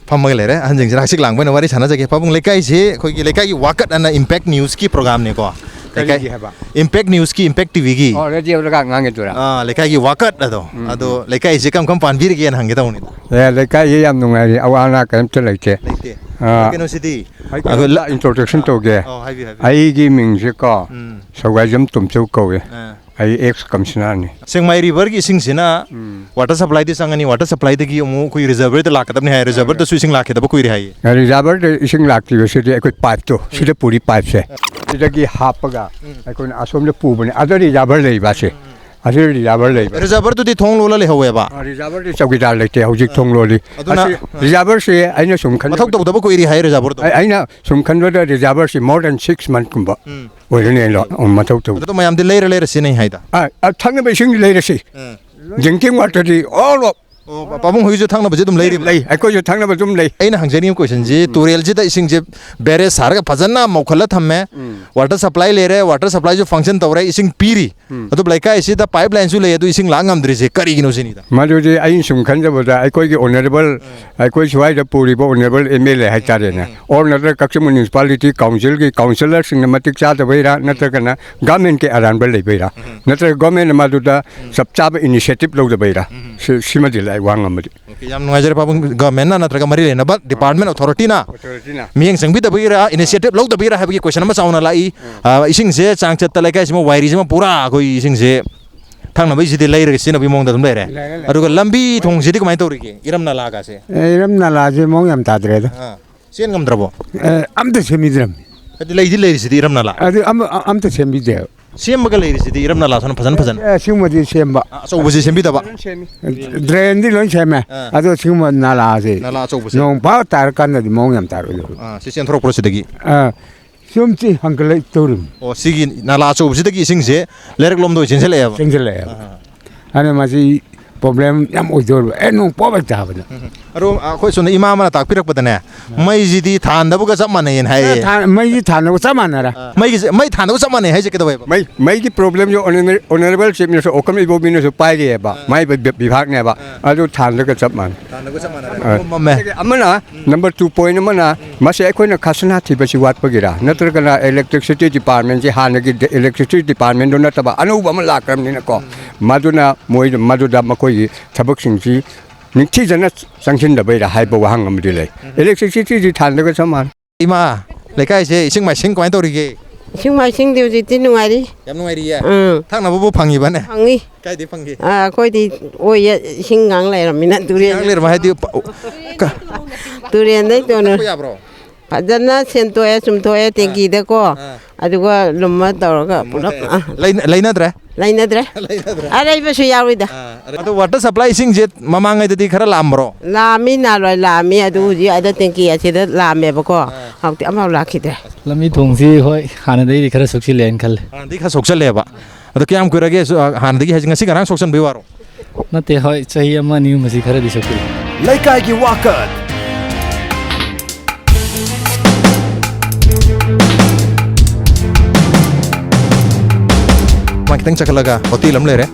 ꯐꯝꯃꯒ ꯂꯩꯔꯦ꯫ ꯑꯍꯟꯁꯤꯡꯁꯤꯅ ꯍꯛꯆꯤꯛ ꯂꯥꯡꯕ ꯑꯣꯏꯅ ꯋꯥꯔꯤ ꯁꯥꯟꯅꯖꯒꯦ꯫ ꯄꯥꯕꯨꯡ, ꯂꯩꯀꯥꯏꯁꯤ ꯑꯩꯈꯣꯏꯒꯤ ꯂꯩꯀꯥꯏꯒꯤ ꯋꯥꯀꯠ ꯑꯅ ꯏꯝꯄꯦꯛ ꯅ꯭ꯌꯨꯁꯀꯤ ꯄ꯭ꯔꯣꯒꯥꯝꯅꯤꯀꯣ꯫ ꯂꯩꯀꯥꯏ ꯀꯔꯤꯒꯤ ꯍꯥꯏꯕ? ꯏꯝꯄꯦꯛ ꯅ꯭ꯌꯨꯁꯀꯤ, ꯏꯝꯄꯦꯛ ꯇꯤꯚꯤꯒꯤ꯫ ꯑꯣ, ꯔꯦꯗꯤꯑꯣꯗꯒ ꯉꯥꯡꯒꯦꯗꯨꯔꯥ? ꯑꯥ, ꯂꯩꯀꯥꯏꯒꯤ ꯋꯥꯀꯠ ꯑꯗꯣ꯫ ꯎꯝ, ꯑꯗꯣ ꯎꯝ꯫ ꯂꯩꯀꯥꯏꯁꯤ ꯀꯔꯝ ꯀꯔꯝ ꯄꯥꯟꯕꯤꯔꯤꯒꯦꯅ ꯍꯪꯒꯦ ꯇꯧꯕꯅꯤꯗ꯫ ꯑꯦ, ꯂꯩꯀꯥꯏꯁꯤ ꯌꯥꯝ ꯅꯨꯡꯉꯥꯏꯔꯤ, ꯑꯋꯥ ꯑꯅꯥ ꯀꯔꯤꯝꯇ ꯂꯩꯇꯦ꯫ ꯂꯩꯇꯦ꯫ ꯑꯥ꯫ ꯀꯩꯅꯣꯁꯤꯗꯤ? ꯑꯩ ꯑꯩꯈꯣꯏ ꯂ-, ꯀꯩꯅꯣꯝꯇ introduction ꯑꯥ, ꯇꯧꯒꯦ꯫ ꯑꯥ, ꯍꯥꯏꯕꯤꯌꯨ, ꯍꯥꯏꯕꯤꯌꯨ꯫ ꯑꯩꯒꯤ ꯃꯤꯡꯁꯦ ꯀꯣ, ꯎꯝ꯫ ꯁꯧꯒꯥꯏꯖꯝ ꯇꯣꯝꯆꯧ ꯀꯧꯋꯦ꯫ ꯑꯥ꯫ ꯑꯩ ꯑꯦꯛꯁ ꯀꯃꯤꯁꯅꯔꯅꯤ꯫ ꯁꯦꯡꯃꯥꯏ ꯔꯤꯚꯔꯒꯤ ꯏꯁꯤꯡꯁꯤꯅ ꯎꯝ꯫ ꯋꯥꯇꯔ ꯁꯄ꯭ꯂꯥꯏꯗ ꯆꯪꯉꯅꯤ, ꯋꯥꯇꯔ ꯁꯄ꯭ꯂꯥꯏꯗꯒꯤ ꯑꯃꯨꯛ ꯑꯩꯈꯣꯏ ꯔꯤꯖꯔꯚꯔꯗ ꯂꯥꯛꯀꯗꯕꯅꯤ ꯍꯥꯏ, ꯔꯤꯖꯔꯚꯔꯗꯁꯨ ꯏꯁꯤꯡ ꯂꯥꯛꯈꯤꯗꯕ ꯀꯨꯏꯔꯦ ꯍꯥꯏꯌꯦ꯫ ꯔꯤꯖꯔꯚꯔꯗ ꯏꯁꯤꯡ ꯂꯥꯛꯇ꯭ꯔꯤꯕꯁꯤꯗꯤ ꯑꯩꯈꯣꯏ ꯄꯥꯏꯞꯇꯣ, ꯁꯤꯗ ꯄꯨꯔꯤ ꯄꯥꯏꯞꯁꯦ, ꯁꯤꯗꯒꯤ ꯍꯥꯞꯄꯒ ꯎꯝ꯫ ꯑꯩꯈꯣꯏꯅ ꯑꯁꯣꯝꯗ ꯄꯨꯕꯅꯦ꯫ ꯑꯗ ꯔꯤꯖꯔꯚꯔ ꯂꯩꯕ ꯑꯁꯦ, ꯎꯝ, ꯎꯝ꯫ ꯑꯁꯤꯗ ꯔꯤꯖꯔꯚꯔ ꯂꯩꯕ꯫ ꯔꯤꯖꯔꯚꯔꯗꯨꯗꯤ ꯊꯣꯡ ꯂꯣꯜꯂ ꯂꯩꯍꯧꯋꯦꯕ? ꯑ, ꯔꯤꯖꯔꯚꯔꯗꯤ ꯆꯧꯀꯤꯗꯥꯔ ꯂꯩꯇꯦ, ꯍꯧꯖꯤꯛ ꯑ꯫ ꯊꯣꯡ ꯂꯣꯜꯂꯤ꯫ ꯑꯗꯨꯅ ꯑꯁꯤ ꯔꯤꯖꯔꯚꯔꯁꯤ ꯑꯩꯅ ꯁꯨꯝ ꯈꯟꯕ ꯃꯊꯧ ꯇꯧꯗꯕ ꯀꯨꯏꯔꯤ ꯍꯥꯏ ꯔꯤꯖꯔꯚꯔꯗꯣ? ꯑꯩ-, ꯑꯩꯅ ꯁꯨꯝ ꯈꯟꯕꯗ ꯔꯤꯖꯔꯚꯔꯁꯤ more than six month ꯀꯨꯝꯕ ꯎꯝ꯫ ꯑꯣꯏꯔꯅꯤ ꯑꯩ ꯂꯣ-, ꯎꯝ, ꯃꯊꯧ ꯇꯧꯗꯦ꯫ ꯑꯗꯣ ꯃꯌꯥꯝꯗꯤ ꯂꯩꯔ ꯂꯩꯔ ꯁꯤꯖꯤꯟꯅꯩ ꯍꯥꯏꯗ꯫ ꯑ, ꯑ, ꯊꯛꯅꯕ ꯏꯁꯤꯡꯗꯤ ꯂꯩꯔꯁꯤ꯫ ꯎꯝ꯫ Drinking waterꯗꯤ all of ꯑꯣ, ꯄꯥꯕꯨꯡ ꯍꯣꯏꯒꯤꯁꯨ ꯊꯛꯅꯕꯁꯦ ꯑꯗꯨꯝ ꯂꯩꯔꯤꯕ? ꯂꯩ, ꯑꯩꯈꯣꯏꯁꯨ ꯊꯛꯅꯕ ꯑꯗꯨꯝ ꯂꯩ꯫ ꯑꯩꯅ ꯍꯪꯖꯅꯤꯡꯕ ꯀꯣꯏꯁꯟꯁꯤ, ꯇꯨꯔꯦꯜꯁꯤꯗ ꯏꯁꯤꯡꯁꯦ ꯕꯦꯔꯦꯖ ꯁꯥꯔꯒ ꯐꯖꯅ ꯃꯧꯈꯠꯂ ꯊꯝꯃꯦ, ꯋꯥꯇꯔ ꯁꯄ꯭ꯂꯥꯏ ꯂꯩꯔꯦ, ꯋꯥꯇꯔ ꯁꯄ꯭ꯂꯥꯏꯁꯨ ꯐꯪꯁꯟ ꯇꯧꯔꯦ, ꯏꯁꯤꯡ ꯄꯤꯔꯤ꯫ ꯑꯗꯨꯕꯨ ꯂꯩꯀꯥꯏꯁꯤꯗ ꯄꯥꯏꯞ ꯂꯥꯏꯟꯁꯨ ꯂꯩ, ꯑꯗꯨ ꯏꯁꯤꯡ ꯂꯥꯛ ꯉꯝꯗ꯭ꯔꯤꯁꯦ ꯀꯔꯤꯒꯤꯅꯣ ꯁꯤꯅꯤꯗ? ꯃꯗꯨꯗꯤ ꯑꯩꯅ ꯁꯨꯝ ꯈꯟꯖꯕꯗ, ꯑꯩꯈꯣꯏꯒꯤ ꯑꯣꯅꯔꯦꯕꯜ, ꯑꯩꯈꯣꯏ ꯁ꯭ꯋꯥꯏꯗ ꯄꯨꯔꯤꯕ ꯑꯣꯅꯔꯦꯕꯜ ꯑꯦꯝ ꯑꯦꯜ ꯑꯦ ꯍꯥꯏꯇꯥꯔꯦꯅꯦ, ꯑꯣꯔ ꯅꯠꯇ꯭ꯔꯒ ꯀꯛꯆꯤꯡ ꯃ꯭ꯌꯨꯅꯤꯁꯤꯄꯥꯂꯤꯇꯤ ꯀꯥꯎꯟꯁꯤꯜꯒꯤ ꯀꯥꯎꯟꯁꯤꯂꯔꯁꯤꯡꯅ ꯃꯇꯤꯛ ꯆꯥꯗꯕꯩꯔꯥ, ꯅꯠꯇ꯭ꯔꯒꯅ ꯒꯃꯦꯟꯒꯤ ꯑꯔꯥꯟꯕ ꯂꯩꯕꯩꯔꯥ, ꯅꯠꯇ꯭ꯔꯒ ꯒꯃꯦꯟꯅ ꯃꯗꯨꯗ ꯆꯞ ꯆꯥꯕ ꯏꯅꯤꯁꯤꯌꯦꯇꯤꯞ ꯂꯧꯗꯕꯩꯔꯥ? ꯁꯤ-, ꯁꯤꯃꯗꯤ ꯂꯥꯏ ꯋꯥ ꯉꯝꯃꯗꯤ꯫ ꯑꯣꯀꯦ, ꯌꯥꯝ ꯅꯨꯡꯉꯥꯏꯖꯔꯦ ꯄꯥꯕꯨꯡ꯫ ꯒꯃꯦꯟꯅ ꯅꯠꯇ꯭ꯔꯒ ꯃꯔꯤ ꯂꯩꯅꯕ ꯗꯤꯄꯥꯔꯠꯃꯦꯟ ꯑꯣꯊꯣꯔꯤꯇꯤꯅ ꯑꯣꯊꯣꯔꯤꯇꯤꯅ ꯃꯤꯠꯌꯦꯡ ꯆꯪꯕꯤꯗꯕꯒꯤꯔꯥ, ꯏꯅꯤꯁꯤꯌꯦꯇꯤꯞ ꯂꯧꯗꯕꯒꯤꯔꯥ ꯍꯥꯏꯕꯒꯤ ꯀꯣꯏꯁꯟ ꯑꯃ ꯆꯥꯎꯅ ꯂꯥꯛꯏ꯫ ꯑ, ꯏꯁꯤꯡꯁꯦ ꯆꯥꯡꯆꯠꯇ ꯂꯩꯀꯥꯏꯁꯤꯃ, ꯋꯥꯏꯔꯤꯁꯤꯃ ꯄꯨꯔꯥ ꯑꯩꯈꯣꯏ ꯏꯁꯤꯡꯁꯦ ꯊꯛꯅꯕꯒꯤꯁꯤꯗꯤ ꯂꯩꯔꯒ ꯁꯤꯖꯤꯟꯅꯕꯒꯤ ꯃꯑꯣꯡꯗ ꯑꯗꯨꯝ ꯂꯩꯔꯦ꯫ ꯂꯩꯔꯦ, ꯂꯩꯔꯦ꯫ ꯑꯗꯨꯒ ꯂꯝꯕꯤ ꯊꯣꯡꯁꯤꯗꯤ ꯀꯃꯥꯏꯅ ꯇꯧꯔꯤꯒꯦ, ꯏꯔꯝ ꯅꯂꯥꯒꯁꯦ? ꯑꯦ, ꯏꯔꯝ ꯅꯂꯥꯁꯦ ꯃꯑꯣꯡ ꯌꯥꯝ ꯇꯥꯗ꯭ꯔꯦꯗ꯫ ꯑꯥ, ꯆꯦꯟ ꯉꯝꯗ꯭ꯔꯕꯣ? ꯑꯦ, ꯑꯝꯇ ꯁꯦꯝꯕꯤꯗ꯭ꯔꯕꯅꯤ꯫ ꯍꯥꯏꯗꯤ ꯂꯩꯗꯤ ꯂꯩꯔꯤꯁꯤꯗꯤ ꯏꯔꯝ ꯅꯂꯥ? ꯑꯗꯨ ꯑꯃ-, ꯑ-, ꯑꯝꯇ ꯁꯦꯝꯕꯤꯗꯦ꯫ ꯁꯦꯝꯃꯒ ꯂꯩꯔꯤꯁꯤꯗꯤ ꯏꯔꯝ ꯅꯂꯥ ꯁꯣꯝꯅ ꯐꯖꯅ ꯐꯖꯅ꯫ ꯑꯦ, ꯁꯤꯒꯨꯝꯕꯗꯤ ꯁꯦꯝꯕ꯫ ꯑ-, ꯑꯆꯧꯕꯁꯤ ꯁꯦꯝꯕꯤꯗꯕ? ꯐꯖꯅ ꯁꯦꯝꯃꯤ꯫ ꯗ꯭ꯔꯦꯟꯗꯤ ꯂꯣꯏ ꯁꯦꯝꯃꯦ꯫ ꯑꯥ꯫ ꯑꯗꯣ ꯁꯤꯒꯨꯝꯕ ꯅꯂꯥꯁꯦ ꯅꯂꯥ ꯑꯆꯧꯕꯁꯦ? ꯅꯣꯡ ꯐꯥ ꯇꯥꯔꯀꯥꯟꯗꯗꯤ ꯃꯑꯣꯡ ꯌꯥꯝ ꯇꯥꯔꯣꯏꯗꯧꯔꯤ꯫ ꯑꯥ, ꯁꯤ ꯆꯦꯟꯊꯣꯔꯛꯄ꯭ꯔꯣ ꯁꯤꯗꯒꯤ? ꯑꯥ, ꯁꯨꯝ ꯁꯤ ꯍꯪꯒꯠꯂꯛꯇꯧꯔꯤꯕꯅꯤ꯫ ꯑꯣ, ꯁꯤꯒꯤ ꯅꯂꯥ ꯑꯆꯧꯕꯁꯤꯗꯒꯤ ꯏꯁꯤꯡꯁꯦ ꯂꯩꯔꯛ ꯂꯣꯝꯗ ꯑꯣꯏ ꯆꯦꯟꯁꯤꯜꯂꯛꯑꯦꯕ? ꯆꯦꯟꯁꯤꯜꯂꯛꯑꯦꯕ꯫ ꯑꯥ꯫ ꯑꯗꯨꯅ ꯃꯁꯤ ꯄ꯭ꯔꯣꯕ꯭ꯂꯦꯝ ꯌꯥꯝ ꯑꯣꯏꯗꯧꯔꯤꯕ, ꯑꯦ, ꯅꯣꯡ ꯄꯣꯞ ꯍꯦꯛ ꯇꯥꯕꯗ꯫ ꯎꯝ꯫ ꯑꯗꯣ ꯑꯩꯈꯣꯏ ꯁꯣꯝꯗ ꯏꯃꯥ ꯑꯃꯅ ꯇꯥꯛꯄꯤꯔꯛꯄꯗꯅꯦ, ꯃꯩꯁꯤꯗꯤ ꯊꯥꯟꯗꯕꯒ ꯆꯞ ꯃꯥꯟꯅꯩꯌꯦꯅ ꯍꯥꯏꯌꯦ꯫ ꯑ, ꯊꯥ-, ꯃꯩꯁꯤ ꯊꯥꯟꯗꯕꯒ ꯆꯞ ꯃꯥꯟꯅꯔꯦ꯫ ꯑ, ꯃꯩꯒꯤꯁꯦ, ꯃꯩ ꯊꯥꯟꯗꯕꯒ ꯆꯞ ꯃꯥꯟꯅꯩ ꯍꯥꯏꯁꯦ ꯀꯩꯗꯧꯋꯦꯕ? ꯃꯩ, ꯃꯩꯒꯤ ꯄ꯭ꯔꯣꯕ꯭ꯂꯦꯝꯁꯦ ꯑꯣꯅꯔꯦꯕꯜ ꯆꯤꯐ ꯃꯤꯅꯤꯁꯇꯔ ꯑꯣꯀꯝ ꯏꯕꯣꯕꯤꯅꯁꯨ ꯄꯥꯏꯔꯤꯑꯕ, ꯑ, ꯃꯥꯏ ꯕꯤ-, ꯕꯤ-, ꯕꯤꯚꯥꯒꯅꯦꯕ꯫ ꯑ꯫ ꯑꯗꯨ ꯊꯥꯟꯗꯒ ꯆꯞ ꯃꯥꯟꯅꯩ꯫ ꯊꯥꯟꯗꯒ ꯆꯞ ꯃꯥꯟꯅꯔꯦ꯫ ꯑ꯫ ꯃꯝꯃꯦ꯫ ꯑꯗꯒꯤ ꯑꯃꯅ, ꯎꯝ, ꯅꯝꯕꯔ ꯇꯨ ꯄꯣꯏꯟ ꯑꯃꯅ, ꯎꯝ, ꯃꯁꯤ ꯑꯩꯈꯣꯏꯅ ꯈꯖꯅꯥ ꯊꯤꯕꯁꯤ ꯋꯥꯠꯄꯒꯤꯔ, ꯅꯠꯇ꯭ꯔꯒꯅ ꯏꯂꯦꯛꯇ꯭ꯔꯤꯁꯤꯇꯤ ꯗꯤꯄꯥꯔꯠꯃꯦꯟꯁꯤ ꯍꯥꯟꯅꯒꯤ ꯗ-, ꯏꯂꯦꯛꯇ꯭ꯔꯤꯁꯤꯇꯤ ꯗꯤꯄꯥꯔꯠꯃꯦꯟꯗꯨ ꯅꯠꯇꯕ ꯑꯅꯧꯕ ꯑꯃ ꯂꯥꯛꯈ꯭ꯔꯕꯅꯤꯅꯀꯣ, ꯎꯝ, ꯃꯗꯨꯅ ꯃꯣꯏ, ꯃꯗꯨꯗ ꯃꯈꯣꯏꯒꯤ ꯊꯕꯛꯁꯤꯡꯁꯤ ꯅꯤꯡꯊꯤꯖꯅ ꯆꯪꯁꯤꯟꯗꯕꯩꯔꯥ ꯍꯥꯏꯕ ꯋꯥꯍꯪ ꯑꯃꯗꯤ ꯂꯩ꯫ ꯎꯝ꯫ ꯏꯂꯦꯛꯇ꯭ꯔꯤꯁꯤꯇꯤꯗꯤ ꯊꯥꯟꯗꯒ ꯆꯞ ꯃꯥꯟꯅꯩ꯫ ꯏꯃꯥ, ꯂꯩꯀꯥꯏꯁꯦ ꯏꯁꯤꯡ ꯃꯥꯏꯁꯤꯡ ꯀꯃꯥꯏꯅ ꯇꯧꯔꯤꯒꯦ? ꯏꯁꯤꯡ ꯃꯥꯏꯁꯤꯡꯗꯤ ꯍꯧꯖꯤꯛꯇꯤ ꯅꯨꯡꯉꯥꯏꯔꯤ꯫ ꯌꯥꯝ ꯅꯨꯡꯉꯥꯏꯔꯤꯌꯦ? ꯎꯝ꯫ ꯊꯛꯅꯕꯕꯨ ꯐꯪꯉꯤꯕꯅꯦ? ꯐꯪꯉꯤ꯫ ꯀꯥꯏꯗꯩ ꯐꯪꯒꯦ? ꯑꯥ, ꯑꯩꯈꯣꯏꯗꯤ ꯑꯣꯏꯌꯦ, ꯏꯁꯤꯡ ꯉꯥꯡ ꯂꯩꯔꯝꯃꯤꯅ ꯇꯨꯔꯦꯟ꯫ ꯉꯥꯡ ꯂꯩꯔꯝꯃ ꯍꯥꯏꯗꯤ ꯄ-, ꯀ-, ꯇꯨꯔꯦꯟꯗꯩ ꯇꯣꯟꯅ꯫ ꯊꯛꯄ ꯌꯥꯕ꯭ꯔꯣ? ꯐꯖꯅ ꯁꯦꯟꯇꯣꯛꯑꯦ, ꯆꯨꯝꯊꯣꯛꯑꯦ, ꯑꯥ, ꯇꯦꯡꯀꯤꯗꯀꯣ꯫ ꯑꯥ꯫ ꯑꯗꯨꯒ ꯂꯨꯝꯃ ꯇꯧꯔꯒ ꯄꯨꯂꯞ, ꯑꯥ꯫ ꯂꯩꯅ-, ꯂꯩꯅꯗ꯭ꯔꯦ? ꯂꯩꯅꯗ꯭ꯔꯦ꯫ ꯂꯩꯅꯗ꯭ꯔꯦ꯫ ꯑꯔꯩꯕꯁꯨ ꯌꯥꯎꯔꯤꯗ꯫ ꯑꯥ, ꯑꯗꯣ ꯋꯥꯇꯔ ꯁꯄ꯭ꯂꯥꯏ ꯏꯁꯤꯡꯁꯦ ꯃꯃꯥꯡꯉꯩꯗꯗꯤ ꯈꯔ ꯂꯥꯛꯑꯝꯕ꯭ꯔꯣ? ꯂꯥꯛꯑꯝꯃꯤ, ꯅꯍꯥꯟꯋꯥꯏ ꯂꯥꯛꯑꯝꯃꯤ꯫ ꯑꯗꯨ ꯍꯧꯖꯤꯛ ꯑꯗ ꯇꯦꯡꯀꯤ ꯑꯁꯤꯗ ꯂꯥꯛꯑꯝꯃꯦꯕꯀꯣ꯫ ꯑꯥ꯫ ꯍꯧꯖꯤꯛꯇꯤ ꯑꯃꯐꯥꯎ ꯂꯥꯛꯈꯤꯗ꯭ꯔꯦ꯫ ꯂꯝꯕꯤ ꯊꯣꯡꯁꯤ, ꯍꯣꯏ, ꯍꯥꯟꯅꯗꯒꯤꯗꯤ ꯈꯔ ꯁꯣꯛꯆꯤꯜꯂꯦꯅ ꯈꯜꯂꯦ꯫ ꯍꯥꯟꯅꯗꯒꯤ ꯈꯔ ꯁꯣꯛꯆꯜꯂꯦꯕ꯫ ꯑꯗꯣ ꯀꯌꯥꯝ ꯀꯨꯏꯔꯒꯦ ꯁꯨ-, ꯑ, ꯍꯥꯟꯅꯗꯒꯤ ꯍꯥꯏꯁꯦ ꯉꯁꯤ ꯉꯔꯥꯡ ꯁꯣꯛꯆꯟꯕꯒꯤ ꯋꯥꯔꯣ? ꯅꯠꯇꯦ, ꯍꯣꯏ, ꯆꯍꯤ ꯑꯃ ꯑꯅꯤ ꯑꯍꯨꯝ ꯑꯁꯤ ꯈꯔꯗꯤ ꯁꯣꯛꯆꯤꯜꯂꯤ꯫ ꯂꯩꯀꯥꯏꯒꯤ ꯋꯥꯀꯠ꯫ ꯃꯥ ꯈꯤꯇꯪ ꯆꯠꯈꯠꯂꯒ ꯍꯣꯇꯦꯜ ꯑꯃ ꯂꯩꯔꯦ꯫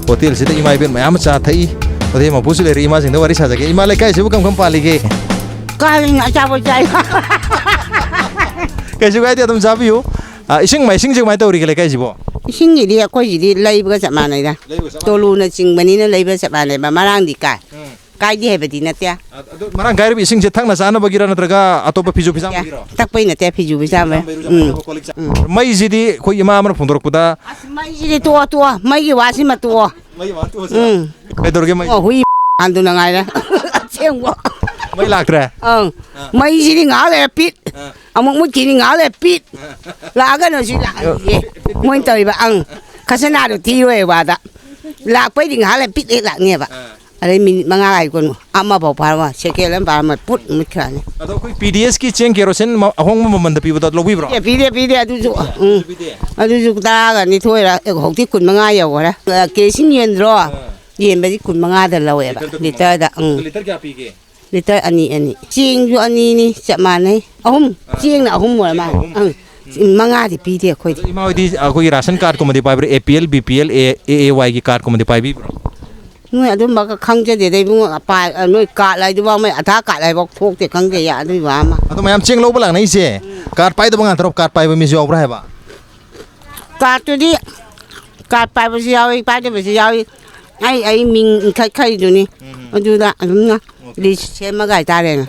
ꯍꯣꯇꯦꯜꯁꯤꯗ ꯏꯃꯥ ꯏꯕꯦꯟ ꯃꯌꯥꯝ ꯑꯃ ꯆꯥ ꯊꯛꯏ꯫ ꯍꯣꯇꯦꯜ ꯃꯄꯨꯁꯨ ꯂꯩꯔꯦ꯫ ꯏꯃꯥꯁꯤꯡꯗ ꯋꯥꯔꯤ ꯁꯥꯖꯒꯦ꯫ ꯏꯃꯥ, ꯂꯩꯀꯥꯏꯁꯤꯕꯨ ꯀꯝ ꯀꯝ ꯄꯥꯜꯂꯤꯒꯦ? ꯀꯥꯏꯅ ꯑꯆꯥꯄꯣꯠ ꯆꯥꯏ꯫ ꯀꯩꯁꯨ ꯀꯥꯏꯗꯦ, ꯑꯗꯨꯝ ꯆꯥꯕꯤꯌꯨ꯫ ꯑ, ꯏꯁꯤꯡ ꯃꯥꯏꯁꯤꯡꯁꯦ ꯀꯃꯥꯏꯅ ꯇꯧꯔꯤꯒꯦ ꯂꯩꯀꯥꯏꯁꯤꯕꯣ? ꯏꯁꯤꯡꯒꯤꯗꯤ ꯑꯩꯈꯣꯏꯒꯤꯗꯤ ꯂꯩꯕꯒ ꯆꯞ ꯃꯥꯟꯅꯩꯗ꯫ ꯇꯣꯂꯨꯅ ꯆꯤꯡꯕꯅꯤꯅ ꯂꯩꯕ ꯆꯞ ꯃꯥꯟꯅꯩꯕ꯫ ꯃꯔꯥꯡꯗꯤ ꯀꯥꯏ꯫ ꯀꯥꯏꯗꯦ ꯍꯥꯏꯕꯗꯤ ꯅꯠꯇꯦ꯫ ꯑꯗꯣ ꯃꯔꯥꯡ ꯀꯥꯏꯔꯤꯕ ꯏꯁꯤꯡꯁꯦ ꯊꯛꯅ ꯆꯥꯅꯕꯒꯤꯔ ꯅꯠꯇ꯭ꯔꯒ ꯑꯇꯣꯞꯄ ꯐꯤꯁꯨ ꯐꯤꯖꯥꯝꯕꯒꯤꯔꯣ? ꯊꯛꯄꯩ ꯅꯠꯇꯦ, ꯐꯤꯁꯨ ꯐꯤꯖꯥꯝꯕ꯫ ꯎꯝ꯫ ꯃꯩꯁꯤꯗꯤ ꯑꯩꯈꯣꯏ ꯏꯃꯥ ꯑꯃꯅ ꯐꯣꯡꯗꯣꯔꯛꯄꯗ ꯑꯁ, ꯃꯩꯁꯤꯗꯤ ꯇꯣꯛꯑꯣ, ꯇꯣꯛꯑꯣ, ꯃꯩꯒꯤ ꯋꯥꯁꯤꯃ ꯇꯣꯛꯑꯣ꯫ ꯎꯝ꯫ ꯀꯩꯗꯧꯔꯒꯦ ꯃꯩ? ꯑꯣ, ꯍꯨꯏ ꯍꯥꯟꯗꯨꯅ ꯉꯥꯏꯔꯦ꯫ ꯑꯁꯦꯡꯕ꯫ ꯃꯩ ꯂꯥꯛꯇ꯭ꯔꯦ? ꯑꯪ꯫ ꯃꯩꯁꯤꯗꯤ ꯉꯥꯏꯍꯥꯛ ꯂꯩꯔ ꯄꯤꯠ꯫ ꯑꯃꯨꯛ ꯃꯨꯠꯈꯤꯅꯤ, ꯉꯥꯏꯍꯥꯛ ꯂꯩꯔ ꯄꯤꯠ꯫ ꯂꯥꯛꯑꯒꯅ ꯁꯤ ꯂꯥꯛꯑꯦ꯫ ꯃꯣꯏꯅ ꯇꯧꯔꯤꯕ, ꯑꯪ꯫ ꯈꯁꯅꯥꯗꯣ ꯊꯤꯔꯣꯏ ꯋꯥꯗ꯫ ꯂꯥꯛꯄꯩꯗꯤ ꯉꯥꯏꯍꯥꯛ ꯂꯩꯔ ꯄꯤꯠ ꯍꯦꯛ ꯂꯥꯛꯅꯦꯕ꯫ ꯑꯗꯩ ꯃꯤꯅꯤꯠ ꯃꯉꯥ ꯉꯥꯏꯈꯣꯅꯨ꯫ ꯑꯃꯐꯥꯎ ꯐꯥꯔꯝꯃꯣꯏ꯫ ꯁꯦꯀꯦꯟ ꯑꯃ ꯐꯥꯔꯝꯃꯣꯏ꯫ ꯄꯨꯠ ꯃꯨꯠꯈ꯭ꯔꯅꯤ꯫ ꯑꯗꯣ ꯑꯩꯈꯣꯏ ꯄꯤ ꯗꯤ ꯑꯦꯁꯀꯤ ꯆꯦꯡ ꯀꯦꯔꯣꯁꯤꯟ ꯃ-, ꯑꯍꯣꯡꯕ ꯃꯃꯜꯗ ꯄꯤꯕꯗꯣ ꯂꯧꯕꯤꯕ꯭ꯔꯣ? ꯑꯦ, ꯄꯤꯗꯦ, ꯄꯤꯗꯦ꯫ ꯑꯗꯨꯁꯨ, ꯎꯝ꯫ ꯑꯗꯨꯁꯨ ꯇꯔꯥꯒ ꯅꯤꯊꯣꯏꯔ, ꯑꯦ, ꯍꯧꯖꯤꯛꯇꯤ ꯀꯨꯟ ꯃꯉꯥ ꯌꯧꯈꯔꯦ꯫ ꯑ, ꯀꯦꯔꯣꯁꯤꯟ ꯌꯦꯟꯗ꯭ꯔꯣ? ꯌꯦꯟꯕꯗꯤ ꯀꯨꯟ ꯃꯉꯥꯗ ꯂꯧꯋꯦꯕ, ꯂꯤꯇꯔꯗ꯫ ꯎꯝ꯫ ꯂꯤꯇꯔ ꯀꯌꯥ ꯄꯤꯒꯦ? ꯂꯤꯇꯔ ꯑꯅꯤ, ꯑꯅꯤ꯫ ꯆꯦꯡꯁꯨ ꯑꯅꯤꯅꯤ, ꯆꯞ ꯃꯥꯟꯅꯩ꯫ ꯑꯍꯨꯝ꯫ ꯆꯦꯡꯅ ꯑꯍꯨꯝ ꯑꯣꯏꯔ ꯃꯥꯜꯂꯦ꯫ ꯑꯪ꯫ ꯃꯉꯥꯗꯤ ꯄꯤꯗꯦ ꯑꯩꯈꯣꯏꯗꯤ꯫ ꯏꯃꯥ ꯍꯣꯏꯗꯤ ꯑꯩꯈꯣꯏꯒꯤ ꯔꯥꯁꯟ ꯀꯥꯔꯗꯀꯨꯝꯕꯗꯤ ꯄꯥꯏꯕ꯭ꯔꯥ? A P L, B P L, A, A A ꯋꯥꯏꯒꯤ ꯀꯥꯔꯗꯀꯨꯝꯕꯗꯤ ꯄꯥꯏꯕꯤꯕ꯭ꯔꯣ? ꯅꯣꯏ ꯑꯗꯨꯝꯕꯒ ꯈꯪꯖꯗꯦꯗ ꯏꯕꯨꯡꯉꯣ꯫ ꯄꯥꯏ-, ꯅꯣꯏ ꯀꯥꯔꯗ ꯍꯥꯏꯗꯨꯐꯥꯎ, ꯃꯣꯏ ꯑꯙꯥꯔ ꯀꯥꯔꯗ ꯍꯥꯏꯐꯥꯎ ꯊꯣꯛꯇꯦ, ꯈꯪꯗꯦ ꯑꯗꯨꯏ ꯋꯥ ꯑꯃ꯫ ꯑꯗꯣ ꯃꯌꯥꯝ ꯆꯦꯡ ꯂꯧꯕ ꯂꯥꯛꯅꯩꯁꯦ ꯀꯥꯔꯗ ꯄꯥꯏꯗꯕ ꯉꯥꯛꯇꯔꯣ? ꯀꯥꯔꯗ ꯄꯥꯏꯕ ꯃꯤꯁꯨ ꯌꯥꯎꯕ꯭ꯔꯥ ꯍꯥꯏꯕ? ꯀꯥꯔꯗꯇꯨꯗꯤ, ꯀꯥꯔꯗ ꯄꯥꯏꯕꯁꯨ ꯌꯥꯎꯏ, ꯄꯥꯏꯗꯕꯁꯨ ꯌꯥꯎꯏ꯫ ꯑꯩ, ꯑꯩ ꯃꯤꯡ ꯏꯟꯈꯠꯈ꯭ꯔꯤꯗꯨꯅꯤ꯫ ꯑꯗꯨꯗ ꯑꯗꯨꯝꯅ ꯂꯤꯁ ꯁꯦꯝꯃꯒ ꯍꯥꯏꯇꯥꯔꯦꯅꯦ꯫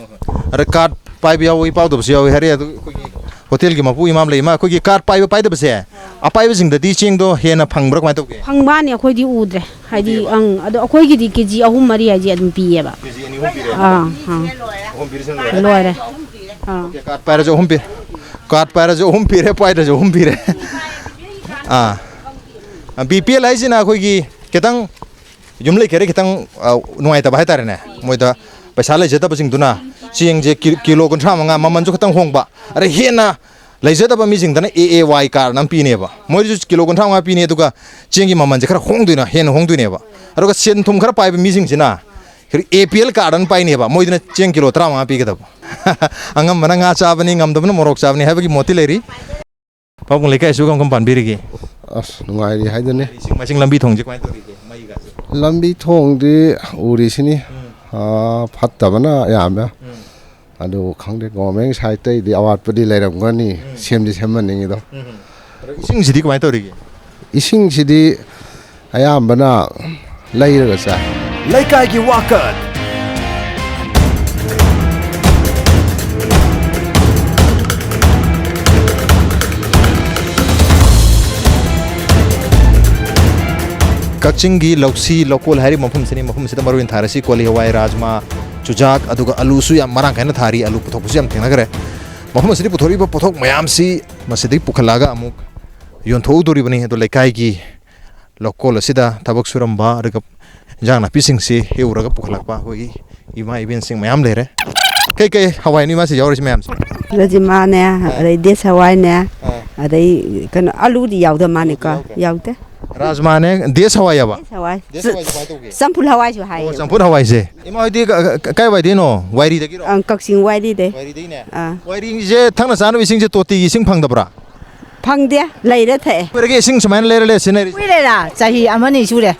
ꯑꯗ ꯀꯥꯔꯗ ꯄꯥꯏꯕ ꯌꯥꯎꯏ, ꯄꯥꯏꯗꯕꯁꯨ ꯌꯥꯎꯏ ꯍꯥꯏꯔꯦ꯫ ꯑꯗꯨ ꯑꯩꯈꯣꯏꯒꯤ ꯍꯣꯇꯦꯜꯒꯤ ꯃꯄꯨ ꯏꯃꯥ ꯑꯃ ꯂꯩ, ꯏꯃꯥ, ꯑꯩꯈꯣꯏꯒꯤ ꯀꯥꯔꯗ ꯄꯥꯏꯕ ꯄꯥꯏꯗꯕꯁꯦ, ꯑꯄꯥꯏꯕꯁꯤꯡꯗꯗꯤ ꯆꯦꯡꯗꯣ ꯍꯦꯟꯅ ꯐꯪꯕ꯭ꯔꯥ, ꯀꯃꯥꯏꯅ ꯇꯧꯒꯦ? ꯐꯪꯕꯥꯅꯤ, ꯑꯩꯈꯣꯏꯗꯤ ꯎꯗ꯭ꯔꯦ꯫ ꯍꯥꯏꯗꯤ, ꯑꯪ, ꯑꯗꯣ ꯑꯩꯈꯣꯏꯒꯤꯗꯤ ꯀꯦ ꯖꯤ ꯑꯍꯨꯝ ꯃꯔꯤ ꯍꯥꯏꯁꯦ ꯑꯗꯨꯝ ꯄꯤꯌꯦꯕ꯫ ꯀꯦ ꯖꯤ ꯑꯅꯤ ꯑꯍꯨꯝ ꯄꯤꯔꯦ? ꯑꯥ, ꯑꯥ꯫ ꯑꯍꯨꯝ ꯄꯤꯔꯤꯁꯤꯅ ꯂꯣꯏꯔꯦ? ꯂꯣꯏꯔꯦ꯫ ꯑꯥ꯫ ꯑꯣꯀꯦ, ꯀꯥꯔꯗ ꯄꯥꯏꯔꯁꯨ ꯑꯍꯨꯝ ꯄꯤ-, ꯀꯥꯔꯗ ꯄꯥꯏꯔꯁꯨ ꯑꯍꯨꯝ ꯄꯤꯔꯦ, ꯄꯥꯏꯗ꯭ꯔꯁꯨ ꯑꯍꯨꯝ ꯄꯤꯔꯦ꯫ ꯑꯥ꯫ ꯕꯤ ꯄꯤ ꯑꯦꯜ ꯍꯥꯏꯁꯤꯅ ꯑꯩꯈꯣꯏꯒꯤ ꯈꯤꯇꯪ ꯌꯨꯝ ꯂꯩꯀꯩꯗ ꯈꯤꯇꯪ, ꯑ, ꯅꯨꯡꯉꯥꯏꯇꯕ ꯍꯥꯏꯇꯥꯔꯦꯅꯦ꯫ ꯃꯣꯏꯗ ꯄꯩꯁꯥ ꯂꯩꯖꯗꯕꯁꯤꯡꯗꯨꯅ ꯆꯦꯡꯁꯦ ꯀꯤ-, ꯀꯤꯂꯣ ꯀꯨꯟꯊ꯭ꯔꯥ ꯃꯉꯥ, ꯃꯃꯜꯁꯨ ꯈꯤꯇꯪ ꯍꯣꯡꯕ, ꯑꯗꯩ ꯍꯦꯟꯅ ꯂꯩꯖꯗꯕ ꯃꯤꯁꯤꯡꯗꯅ ꯑꯦ ꯑꯦ ꯋꯥꯏ ꯀꯥꯔꯗ ꯑꯃ ꯄꯤꯅꯦꯕ, ꯃꯣꯏꯗꯁꯨ ꯀꯤꯂꯣ ꯀꯨꯟꯊ꯭ꯔꯥ ꯃꯉꯥ ꯄꯤꯅꯤ꯫ ꯑꯗꯨꯒ ꯆꯦꯡꯒꯤ ꯃꯃꯜꯁꯦ ꯈꯔ ꯍꯣꯡꯗꯣꯏꯅ, ꯍꯦꯟꯅ ꯍꯣꯡꯗꯣꯏꯅꯦꯕ꯫ ꯑꯗꯨꯒ ꯁꯦꯟ ꯊꯨꯝ ꯈꯔ ꯄꯥꯏꯕ ꯃꯤꯁꯤꯡꯁꯤꯅ ꯑꯦ ꯄꯤ ꯑꯦꯜ ꯀꯥꯔꯗ ꯑꯃ ꯄꯥꯏꯅꯦꯕ, ꯃꯣꯏꯗꯅ ꯆꯦꯡ ꯀꯤꯂꯣ ꯇꯔꯥꯃꯉꯥ ꯄꯤꯒꯗꯕ꯫ ꯑꯉꯝꯕꯅ ꯉꯥ ꯆꯥꯕꯅꯤ, ꯉꯝꯗꯕꯅ ꯃꯣꯔꯣꯛ ꯆꯥꯕꯅꯤ ꯍꯥꯏꯕꯒꯤ ꯃꯣꯠꯇꯤ ꯂꯩꯔꯤ꯫ ꯄꯥꯕꯨꯡ ꯂꯩꯀꯥꯏꯁꯨ ꯀꯔꯝ ꯀꯔꯝ ꯄꯥꯟꯕꯤꯔꯤꯒꯦ? ꯑꯁ, ꯅꯨꯡꯉꯥꯏꯔꯤ ꯍꯥꯏꯗꯨꯅꯤ꯫ ꯏꯁꯤꯡ ꯃꯥꯏꯁꯤꯡ, ꯂꯝꯕꯤ ꯊꯣꯡꯁꯦ ꯀꯃꯥꯏꯅ ꯇꯧꯔꯤꯒꯦ? ꯃꯩꯒꯁꯦ? ꯂꯝꯕꯤ ꯊꯣꯡꯗꯤ ꯎꯔꯤꯁꯤꯅꯤ꯫ ꯎꯝ꯫ ꯑꯥ, ꯐꯠꯇꯕꯅ ꯌꯥꯝꯃꯦ꯫ ꯎꯝ꯫ ꯑꯗꯨ ꯈꯪꯗꯦ, ꯒꯣꯔꯃꯦꯟ ꯁꯥꯏꯠꯇꯩꯗꯤ ꯑꯋꯥꯠꯄꯗꯤ ꯂꯩꯔꯝꯒꯅꯤ꯫ ꯎꯝ꯫ ꯁꯦꯝꯗꯤ ꯁꯦꯝꯍꯟꯅꯤꯡꯉꯤꯗꯣ꯫ ꯎꯝ꯫ ꯑꯗꯣ ꯏꯁꯤꯡꯁꯤꯗꯤ ꯀꯃꯥꯏꯅ ꯇꯧꯔꯤꯒꯦ? ꯏꯁꯤꯡꯁꯤꯗꯤ ꯑꯌꯥꯝꯕꯅ ꯂꯩꯔꯒ ꯆꯥꯏ꯫ ꯂꯩꯀꯥꯏꯒꯤ ꯋꯥꯀꯠ꯫ ꯀꯛꯆꯤꯡꯒꯤ ꯂꯧꯁꯤ ꯂꯧꯀꯣꯜ ꯍꯥꯏꯔꯤꯕ ꯃꯐꯝꯁꯤꯅꯤ꯫ ꯃꯐꯝꯁꯤꯗ ꯃꯔꯨ ꯑꯣꯏꯅ ꯊꯥꯔꯤꯁꯤ ꯀꯣꯂꯤ ꯍꯋꯥꯏ, ꯔꯥꯖꯃꯥ, ꯆꯨꯖꯥꯛ, ꯑꯗꯨꯒ ꯑꯂꯨꯁꯨ ꯌꯥꯝ ꯃꯔꯥꯡ ꯀꯥꯏꯅ ꯊꯥꯔꯤ꯫ ꯑꯂꯨ ꯄꯨꯊꯣꯛꯄꯁꯨ ꯌꯥꯝ ꯊꯦꯡꯅꯈ꯭ꯔꯦ꯫ ꯃꯐꯝ ꯑꯁꯤꯗ ꯄꯨꯊꯣꯔꯛꯏꯕ ꯄꯣꯠꯊꯣꯛ ꯃꯌꯥꯝꯁꯤ ꯃꯁꯤꯗꯒꯤ ꯄꯨꯈꯠꯂꯛꯑꯒ ꯑꯃꯨꯛ ꯌꯣꯟꯊꯣꯛꯎꯗꯣꯔꯤꯕꯅꯤ꯫ ꯑꯗꯣ ꯂꯩꯀꯥꯏꯒꯤ ꯂꯧꯀꯣꯜ ꯑꯁꯤꯗ ꯊꯕꯛ ꯁꯨꯔꯝꯕ, ꯑꯗꯨꯒ ꯏꯟꯖꯥꯡ ꯅꯥꯄꯤꯁꯤꯡꯁꯤ ꯍꯦꯛꯎꯔꯒ ꯄꯨꯈꯠꯂꯛꯄ ꯑꯩꯈꯣꯏꯒꯤ ꯏꯃꯥ ꯏꯕꯦꯟꯁꯤꯡ ꯃꯌꯥꯝ ꯂꯩꯔꯦ꯫ ꯀꯩ ꯀꯩ ꯍꯋꯥꯏꯅꯣ ꯏꯃꯥꯁꯤ ꯌꯥꯎꯔꯤꯁꯤ ꯃꯌꯥꯝꯁꯦ? ꯔꯖꯤꯃꯥꯅꯦ, ꯑꯥ꯫ ꯑꯗꯩ ꯗꯦꯁ ꯍꯋꯥꯏꯅꯦ, ꯑꯥ꯫ ꯑꯗꯩ ꯀꯩꯅꯣ, ꯑꯂꯨꯗꯤ ꯌꯥꯎꯗ ꯃꯥꯅꯤꯀꯣ? ꯌꯥꯎꯗꯦ꯫ ꯌꯥꯎꯗꯦ꯫ ꯔꯥꯖꯃꯥꯅꯦ, ꯗꯦꯁ ꯍꯋꯥꯏ ꯍꯥꯏꯕ? ꯗꯦꯁ ꯍꯋꯥꯏ꯫ ꯗꯦꯁ ꯍꯋꯥꯏꯁꯦ ꯀꯃꯥꯏꯅ ꯇꯧꯒꯦ? ꯆꯝꯐꯨꯠ ꯍꯋꯥꯏꯁꯨ ꯍꯥꯏꯌꯦ꯫ ꯑꯣ, ꯆꯝꯐꯨꯠ ꯍꯋꯥꯏꯁꯦ꯫ ꯏꯃꯥ ꯍꯣꯏꯗꯤ ꯀ-, ꯀ-, ꯀꯥꯏꯋꯥꯏꯗꯩꯅꯣ? ꯋꯥꯏꯔꯤꯗꯒꯤꯔꯣ? ꯑꯪ, ꯀꯛꯆꯤꯡ ꯋꯥꯏꯔꯤꯗꯩ꯫ ꯋꯥꯏꯔꯤꯗꯩꯅꯦ? ꯑꯥ꯫ ꯋꯥꯏꯔꯤꯁꯦ ꯊꯛꯅ ꯆꯥꯅꯕ ꯏꯁꯤꯡꯁꯦ ꯇꯣꯇꯤꯒꯤ ꯏꯁꯤꯡ ꯐꯪꯗꯕ꯭ꯔꯥ? ꯐꯪꯗꯦ, ꯂꯩꯔ ꯊꯛꯑꯦ꯫ ꯀꯨꯏꯔꯒꯦ ꯏꯁꯤꯡ ꯁꯨꯃꯥꯏꯅ ꯂꯩꯔ ꯂꯩꯔ ꯁꯤꯖꯤꯟꯅꯔꯤꯁꯦ? ꯀꯨꯏꯔꯦꯗ, ꯆꯍꯤ ꯑꯃꯅꯤ ꯁꯨꯔꯦ꯫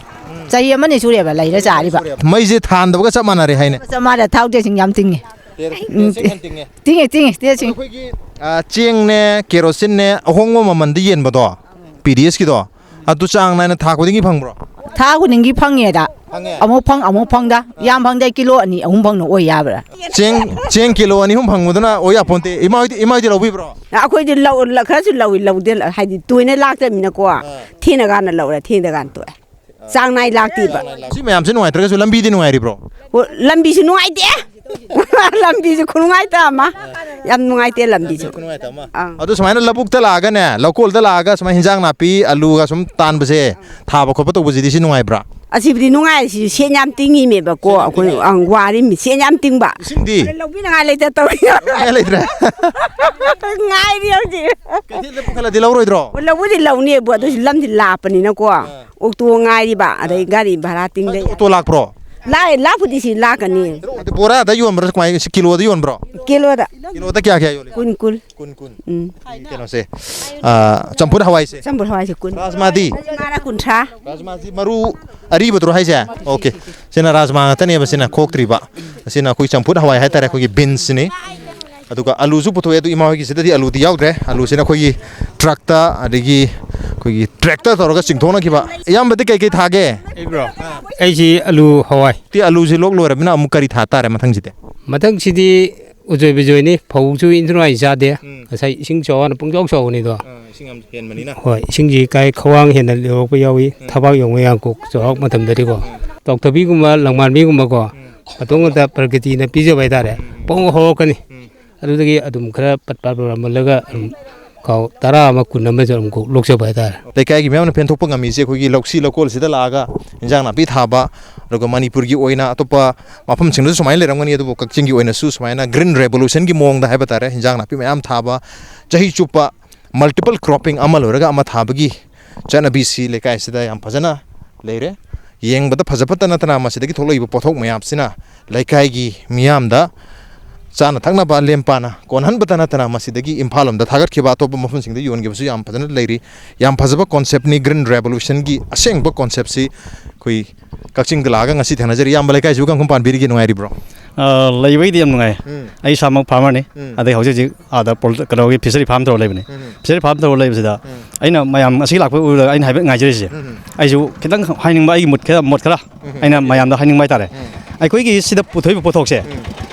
ꯆꯍꯤ ꯑꯃꯅꯤ ꯁꯨꯔꯦꯕ ꯂꯩꯔ ꯆꯥꯔꯤꯕ꯫ ꯃꯩꯁꯦ ꯊꯥꯟꯗꯕꯒ ꯆꯞ ꯃꯥꯟꯅꯔꯦ ꯍꯥꯏꯅꯦ꯫ ꯆꯞ ꯃꯥꯟꯅꯔꯦ, ꯊꯥꯎ ꯇꯦꯜꯁꯤꯡ ꯌꯥꯝ ꯇꯤꯡꯉꯤ꯫ ꯇꯦꯜ-, ꯎꯝ, ꯇꯦꯜꯁꯤꯡ ꯌꯥꯝ ꯇꯤꯡꯉꯦ꯫ ꯇꯤꯡꯉꯤ, ꯇꯤꯡꯉꯤ, ꯇꯦꯜꯁꯤꯡ꯫ ꯑꯩꯈꯣꯏꯒꯤ, ꯑ, ꯆꯦꯡꯅꯦ, ꯀꯦꯔꯣꯁꯤꯟꯅꯦ, ꯑꯍꯣꯡꯕ ꯃꯃꯜꯗ ꯌꯦꯟꯕꯗꯣ, ꯄꯤ ꯗꯤ ꯑꯦꯁꯀꯤꯗꯣ, ꯑꯗꯨ ꯆꯥꯡ ꯅꯥꯏꯅ ꯊꯥ ꯈꯨꯗꯤꯡꯒꯤ ꯐꯪꯕ꯭ꯔꯣ? ꯊꯥ ꯈꯨꯗꯤꯡꯒꯤ ꯐꯪꯉꯦꯗ꯫ ꯐꯪꯉꯦ? ꯑꯃꯨꯛ ꯐꯪ, ꯑꯃꯨꯛ ꯐꯪꯗ꯫ ꯌꯥꯝ ꯐꯪꯗꯦ, ꯀꯤꯂꯣ ꯑꯅꯤ ꯑꯍꯨꯝ ꯐꯪꯅ ꯑꯣꯏ ꯌꯥꯕ꯭ꯔꯥ? ꯆꯦꯡ, ꯆꯦꯡ ꯀꯤꯂꯣ ꯑꯅꯤ ꯑꯍꯨꯝ ꯐꯪꯕꯗꯨꯅ ꯑꯣꯏ ꯌꯥꯄꯣꯟꯇꯦ꯫ ꯏꯃꯥ ꯍꯣꯏꯗꯤ, ꯏꯃꯥ ꯍꯣꯏꯗꯤ ꯂꯧꯕꯤꯕ꯭ꯔꯣ? ꯑꯩꯈꯣꯏꯗꯤ ꯂꯧ-, ꯂ-, ꯈꯔꯁꯨ ꯂꯧꯏ, ꯂꯧꯗꯦ, ꯍꯥꯏꯗꯤ ꯇꯣꯏꯅ ꯂꯥꯛꯇꯕꯅꯤꯅꯀꯣ꯫ ꯑꯥ꯫ ꯊꯦꯡꯅꯀꯥꯟꯗ ꯂꯧꯔꯦ, ꯊꯦꯡꯗꯀꯥꯟꯗ ꯇꯣꯛꯑꯦ꯫ ꯆꯥꯡ ꯅꯥꯏ ꯂꯥꯛꯇꯦꯕ꯫ ꯁꯤ ꯃꯌꯥꯝꯁꯦ ꯅꯨꯡꯉꯥꯏꯇ꯭ꯔꯒꯁꯨ ꯂꯝꯕꯤꯗꯤ ꯅꯨꯡꯉꯥꯏꯔꯤꯕ꯭ꯔꯣ? ꯑꯣ, ꯂꯝꯕꯤꯁꯨ ꯅꯨꯡꯉꯥꯏꯇꯦ꯫ ꯂꯝꯕꯤꯁꯨ ꯈꯨꯅꯨꯡꯉꯥꯏꯇ ꯑꯃ꯫ ꯌꯥꯝ ꯅꯨꯡꯉꯥꯏꯇꯦ ꯂꯝꯕꯤꯁꯨ꯫ ꯈꯨꯅꯨꯡꯉꯥꯏꯇ ꯑꯃ꯫ ꯑꯪ꯫ ꯑꯗꯨ ꯁꯨꯃꯥꯏꯅ ꯂꯧꯕꯨꯛꯇ ꯂꯥꯛꯑꯒꯅꯦ, ꯂꯧꯀꯣꯜꯗ ꯂꯥꯛꯑꯒ ꯁꯨꯃꯥꯏꯅ ꯍꯤꯟꯖꯥꯡ ꯅꯥꯄꯤ, ꯑꯂꯨꯒ ꯁꯨꯝ ꯇꯥꯟꯕꯁꯦ, ꯊꯥꯕ ꯈꯣꯠꯄ ꯇꯧꯕꯁꯤꯗꯤ ꯁꯤ ꯅꯨꯡꯉꯥꯏꯕ꯭ꯔꯥ? ꯑꯁꯤꯕꯨꯗꯤ ꯅꯨꯡꯉꯥꯏꯔꯦ, ꯁꯤꯁꯨ ꯁꯦꯟ ꯌꯥꯝ ꯇꯤꯡꯉꯤꯃꯦꯕꯀꯣ꯫ ꯑꯩꯈꯣꯏ, ꯑꯪ, ꯋꯥꯔꯤꯃꯤ, ꯁꯦꯟ ꯌꯥꯝ ꯇꯤꯡꯕ꯫ ꯏꯁꯤꯡꯗꯤ? ꯑꯗꯩ ꯂꯧꯕꯤꯅꯉꯥꯏ ꯂꯩꯇ ꯇꯧꯔꯤ꯫ ꯂꯧꯕꯤꯅꯉꯥꯏ ꯂꯩꯇ꯭ꯔꯦ? ꯉꯥꯏꯔꯤ ꯍꯧꯖꯤꯛ꯫ ꯀꯩꯊꯦꯜꯗ ꯄꯨꯈꯠꯂꯗꯤ ꯂꯧꯔꯣꯏꯗ꯭ꯔꯣ? ꯂꯧꯕꯨꯗꯤ ꯂꯧꯅꯦꯕꯨ, ꯑꯗꯨꯏꯁꯨ ꯂꯝꯁꯤ ꯂꯥꯞꯄꯅꯤꯅꯀꯣ꯫ ꯑꯣꯛꯇꯣ ꯉꯥꯏꯔꯤꯕ, ꯑꯗꯩ ꯒꯥꯔꯤ ꯚꯔꯥ ꯇꯤꯡꯗ꯫ ꯑꯗꯨ ꯑꯣꯛꯇꯣ ꯂꯥꯛꯄ꯭ꯔꯣ? ꯂꯥꯛꯑꯦ, ꯂꯥꯛꯄꯨꯗꯤ ꯁꯤ ꯂꯥꯛꯀꯅꯤ꯫ ꯑꯗꯨ ꯕꯣꯔꯥꯗ ꯌꯣꯟꯕ꯭ꯔꯥ, ꯀꯃꯥꯏꯅ, ꯀꯤꯂꯣꯗ ꯌꯣꯟꯕ꯭ꯔꯣ? ꯀꯤꯂꯣꯗ꯫ ꯀꯤꯂꯣꯗ ꯀꯌꯥ ꯀꯌꯥ ꯌꯣꯜꯂꯤ? ꯀꯨꯟ, ꯀꯨꯟ꯫ ꯀꯨꯟ, ꯀꯨꯟ꯫ ꯎꯝ꯫ ꯀꯩꯅꯣꯁꯦ, ꯑ, ꯆꯝꯐꯨꯠ ꯍꯋꯥꯏꯁꯦ? ꯆꯝꯐꯨꯠ ꯍꯋꯥꯏꯁꯦ ꯀꯨꯟ꯫ ꯔꯥꯖꯃꯥꯗꯤ? ꯔꯥꯖꯃꯥꯅ ꯀꯨꯟꯊ꯭ꯔꯥ꯫ ꯔꯥꯖꯃꯥꯁꯤ ꯃꯔꯨ ꯑꯔꯤꯕꯗꯨꯔꯣ ꯍꯥꯏꯁꯦ? ꯑꯣꯀꯦ꯫ ꯁꯤꯅ ꯔꯥꯖꯃꯥ ꯉꯥꯛꯇꯅꯦꯕ, ꯁꯤꯅ ꯈꯣꯛꯇ꯭ꯔꯤꯕ꯫ ꯑꯁꯤꯅ ꯑꯩꯈꯣꯏ ꯆꯝꯐꯨꯠ ꯍꯋꯥꯏ ꯍꯥꯏꯇꯥꯔꯦ, ꯑꯩꯈꯣꯏꯒꯤ ꯕꯤꯟꯁꯁꯤꯅꯤ꯫ ꯑꯗꯨꯒ ꯑꯂꯨꯁꯨ ꯄꯨꯊꯣꯛꯑꯦ, ꯑꯗꯨ ꯏꯃꯥ ꯍꯣꯏꯒꯤꯁꯤꯗꯗꯤ ꯑꯂꯨꯗꯤ ꯌꯥꯎꯗ꯭ꯔꯦ꯫ ꯑꯂꯨꯁꯤꯅ ꯑꯩꯈꯣꯏꯒꯤ ꯇ꯭ꯔꯛꯇ, ꯑꯗꯒꯤ ꯑꯩꯈꯣꯏꯒꯤ ꯇ꯭ꯔꯦꯛꯇꯔ ꯇꯧꯔꯒ ꯆꯤꯡꯊꯣꯛꯅꯈꯤꯕ꯫ ꯏꯌꯥꯝꯕꯗꯤ ꯀꯩ ꯀꯩ ꯊꯥꯒꯦ? ꯑꯩꯕ꯭ꯔꯣ? ꯑꯩꯁꯤ ꯑꯂꯨ ꯍꯋꯥꯏ꯫ ꯇꯤ ꯑꯂꯨꯁꯤ ꯂꯣꯛ ꯂꯣꯏꯔꯕꯅꯤꯅ ꯑꯃꯨꯛ ꯀꯔꯤ ꯊꯥ ꯇꯥꯔꯦ ꯃꯊꯪꯁꯤꯗꯤ? ꯃꯊꯪꯁꯤꯗꯤ ꯎꯖꯣꯏ ꯕꯤꯖꯣꯏꯅꯤ꯫ ꯐꯧꯁꯨ ꯏꯟꯊꯤ ꯅꯨꯡꯉꯥꯏ ꯆꯥꯗꯦ꯫ ꯎꯝ꯫ ꯉꯁꯥꯏ ꯏꯁꯤꯡ ꯆꯥꯎꯅ ꯄꯨꯡꯆꯥꯎ ꯆꯥꯎꯕꯅꯤꯗꯣ꯫ ꯑꯥ, ꯏꯁꯤꯡ ꯌꯥꯝ ꯍꯦꯟꯕꯅꯤꯅ꯫ ꯍꯣꯏ, ꯏꯁꯤꯡꯁꯤ ꯀꯥꯏ ꯈ꯭ꯋꯥꯡ ꯍꯦꯟꯅ ꯌꯧꯔꯛꯄ ꯌꯥꯎꯏ꯫ ꯎꯝ꯫ ꯊꯕꯥꯛ ꯌꯧꯕ ꯌꯥꯡꯀꯣꯛ ꯆꯥꯎꯔꯛ ꯃꯇꯝꯗꯗꯤꯀꯣ꯫ ꯎꯝ꯫ ꯇꯥꯎꯊꯕꯤꯒꯨꯝꯕ, ꯂꯪꯃꯥꯟꯕꯤꯒꯨꯝꯕꯀꯣ꯫ ꯎꯝ꯫ ꯑꯇꯣꯡꯕꯗ ꯄ꯭ꯔꯀꯤꯇꯤꯅ ꯄꯤꯖꯕ ꯍꯥꯏꯇꯥꯔꯦ꯫ ꯎꯝ꯫ ꯄꯣꯡ ꯍꯧꯔꯛꯀꯅꯤ꯫ ꯎꯝ꯫ ꯑꯗꯨꯗꯒꯤ ꯑꯗꯨꯝ ꯈꯔ ꯄꯠ ꯄꯠ ꯄꯠ ꯄꯠ ꯃꯨꯜꯂꯒ ꯑꯗꯨꯝ ꯈꯥꯎ ꯇꯔꯥ ꯑꯃ, ꯀꯨꯟ ꯑꯃꯁꯨ ꯑꯗꯨꯝ ꯀꯣꯛ ꯂꯣꯛꯆꯕ ꯍꯥꯏꯇꯥꯔꯦ꯫ ꯂꯩꯀꯥꯏꯒꯤ ꯃꯤꯌꯥꯝꯅ ꯄꯦꯟꯊꯣꯛꯄ ꯉꯝꯃꯤꯁꯦ ꯑꯩꯈꯣꯏꯒꯤ ꯂꯧꯁꯤ ꯂꯧꯀꯣꯜꯁꯤꯗ ꯂꯥꯛꯑꯒ ꯏꯟꯖꯥꯡ ꯅꯥꯄꯤ ꯊꯥꯕ, ꯑꯗꯨꯒ ꯃꯅꯤꯄꯨꯔꯒꯤ ꯑꯣꯏꯅ ꯑꯇꯣꯞꯄ ꯃꯐꯝꯁꯤꯡꯗꯁꯨ ꯁꯨꯃꯥꯏꯅ ꯂꯩꯔꯝꯒꯅꯤ, ꯑꯗꯨꯕꯨ ꯀꯛꯆꯤꯡꯒꯤ ꯑꯣꯏꯅꯁꯨ ꯁꯨꯃꯥꯏꯅ green revolutionꯒꯤ ꯃꯑꯣꯡꯗ ꯍꯥꯏꯕ ꯇꯥꯔꯦ, ꯏꯟꯖꯥꯡ ꯅꯥꯄꯤ ꯃꯌꯥꯝ ꯊꯥꯕ, ꯆꯍꯤ ꯆꯨꯞꯄ multiple cropping ꯑꯃ ꯂꯣꯏꯔꯒ ꯑꯃ ꯊꯥꯕꯒꯤ ꯆꯠꯅꯕꯤꯁꯤ ꯂꯩꯀꯥꯏꯁꯤꯗ ꯌꯥꯝ ꯐꯖꯅ ꯂꯩꯔꯦ꯫ ꯌꯦꯡꯕꯗ ꯐꯖ ꯐꯠꯇ ꯅꯠꯇꯅ ꯃꯁꯤꯗꯒꯤ ꯊꯣꯛꯂꯛꯏꯕ ꯄꯣꯠꯊꯣꯛ ꯃꯌꯥꯝꯁꯤꯅ ꯂꯩꯀꯥꯏꯒꯤ ꯃꯤꯌꯥꯝꯗ ꯆꯥꯅ ꯊꯛꯅꯕ ꯂꯦꯝ ꯄꯥꯅ ꯀꯣꯟꯍꯟꯕꯇ ꯅꯠꯇꯅ ꯃꯁꯤꯗꯒꯤ ꯏꯝꯐꯥꯜ ꯂꯣꯝꯗ ꯊꯥꯒꯠꯈꯤꯕ, ꯑꯇꯣꯞꯄ ꯃꯐꯝꯁꯤꯡꯗ ꯌꯣꯟꯈꯤꯕꯁꯨ ꯌꯥꯝ ꯐꯖꯅ ꯂꯩꯔꯤ꯫ ꯌꯥꯝ ꯐꯖꯕ conceptꯅꯤ꯫ Green Revolutionꯒꯤ ꯑꯁꯦꯡꯕ conceptꯁꯤ ꯑꯩꯈꯣꯏ ꯀꯛꯆꯤꯡꯗ ꯂꯥꯛꯑꯒ ꯉꯁꯤ ꯊꯦꯡꯅꯖꯔꯤ꯫ ꯏꯌꯥꯝꯕ, ꯂꯩꯀꯥꯏꯁꯤꯕꯨ ꯀꯔꯝ ꯀꯔꯝ ꯄꯥꯟꯕꯤꯔꯤꯒꯦ? ꯅꯨꯡꯉꯥꯏꯔꯤꯕ꯭ꯔꯣ? ꯑ, ꯂꯩꯕꯒꯤꯗꯤ ꯌꯥꯝ ꯅꯨꯡꯉꯥꯏ꯫ ꯎꯝ꯫ ꯑꯩ ꯏꯁꯥꯃꯛ farmerꯅꯤ꯫ ꯎꯝ꯫ ꯑꯗꯩ ꯍꯧꯖꯤꯛ ꯍꯧꯖꯤꯛ ꯑꯥꯗ ꯄꯣꯜ-, ꯀꯩꯅꯣꯒꯤ fishery farm ꯇꯧꯔ ꯂꯩꯕꯅꯤ꯫ ꯎꯝ꯫ Fishery farm ꯇꯧꯔ ꯂꯩꯕꯁꯤꯗ ꯎꯝ꯫ ꯑꯩꯅ ꯃꯌꯥꯝ ꯉꯁꯤ ꯂꯥꯛꯄ ꯎꯕꯗ ꯑꯩꯅ ꯍꯥꯏꯐꯦꯠ ꯉꯥꯏꯖꯔꯤꯁꯦ꯫ ꯎꯝ꯫ ꯑꯩꯁꯨ ꯈꯤꯇꯪ ꯍꯥꯏꯅꯤꯡꯕ, ꯑꯩꯒꯤ ꯃꯨꯠ ꯈꯔ, ꯃꯣꯠ ꯈꯔ ꯎꯝ꯫ ꯑꯩꯅ ꯃꯌꯥꯝꯗ ꯍꯥꯏꯅꯤꯡꯕ ꯍꯥꯏꯇꯥꯔꯦ꯫ ꯎꯝ꯫ ꯑꯩꯈꯣꯏꯒꯤ ꯁꯤꯗ ꯄꯨꯊꯣꯛꯏꯕ ꯄꯣꯠꯊꯣꯛꯁꯦ ꯎꯝ꯫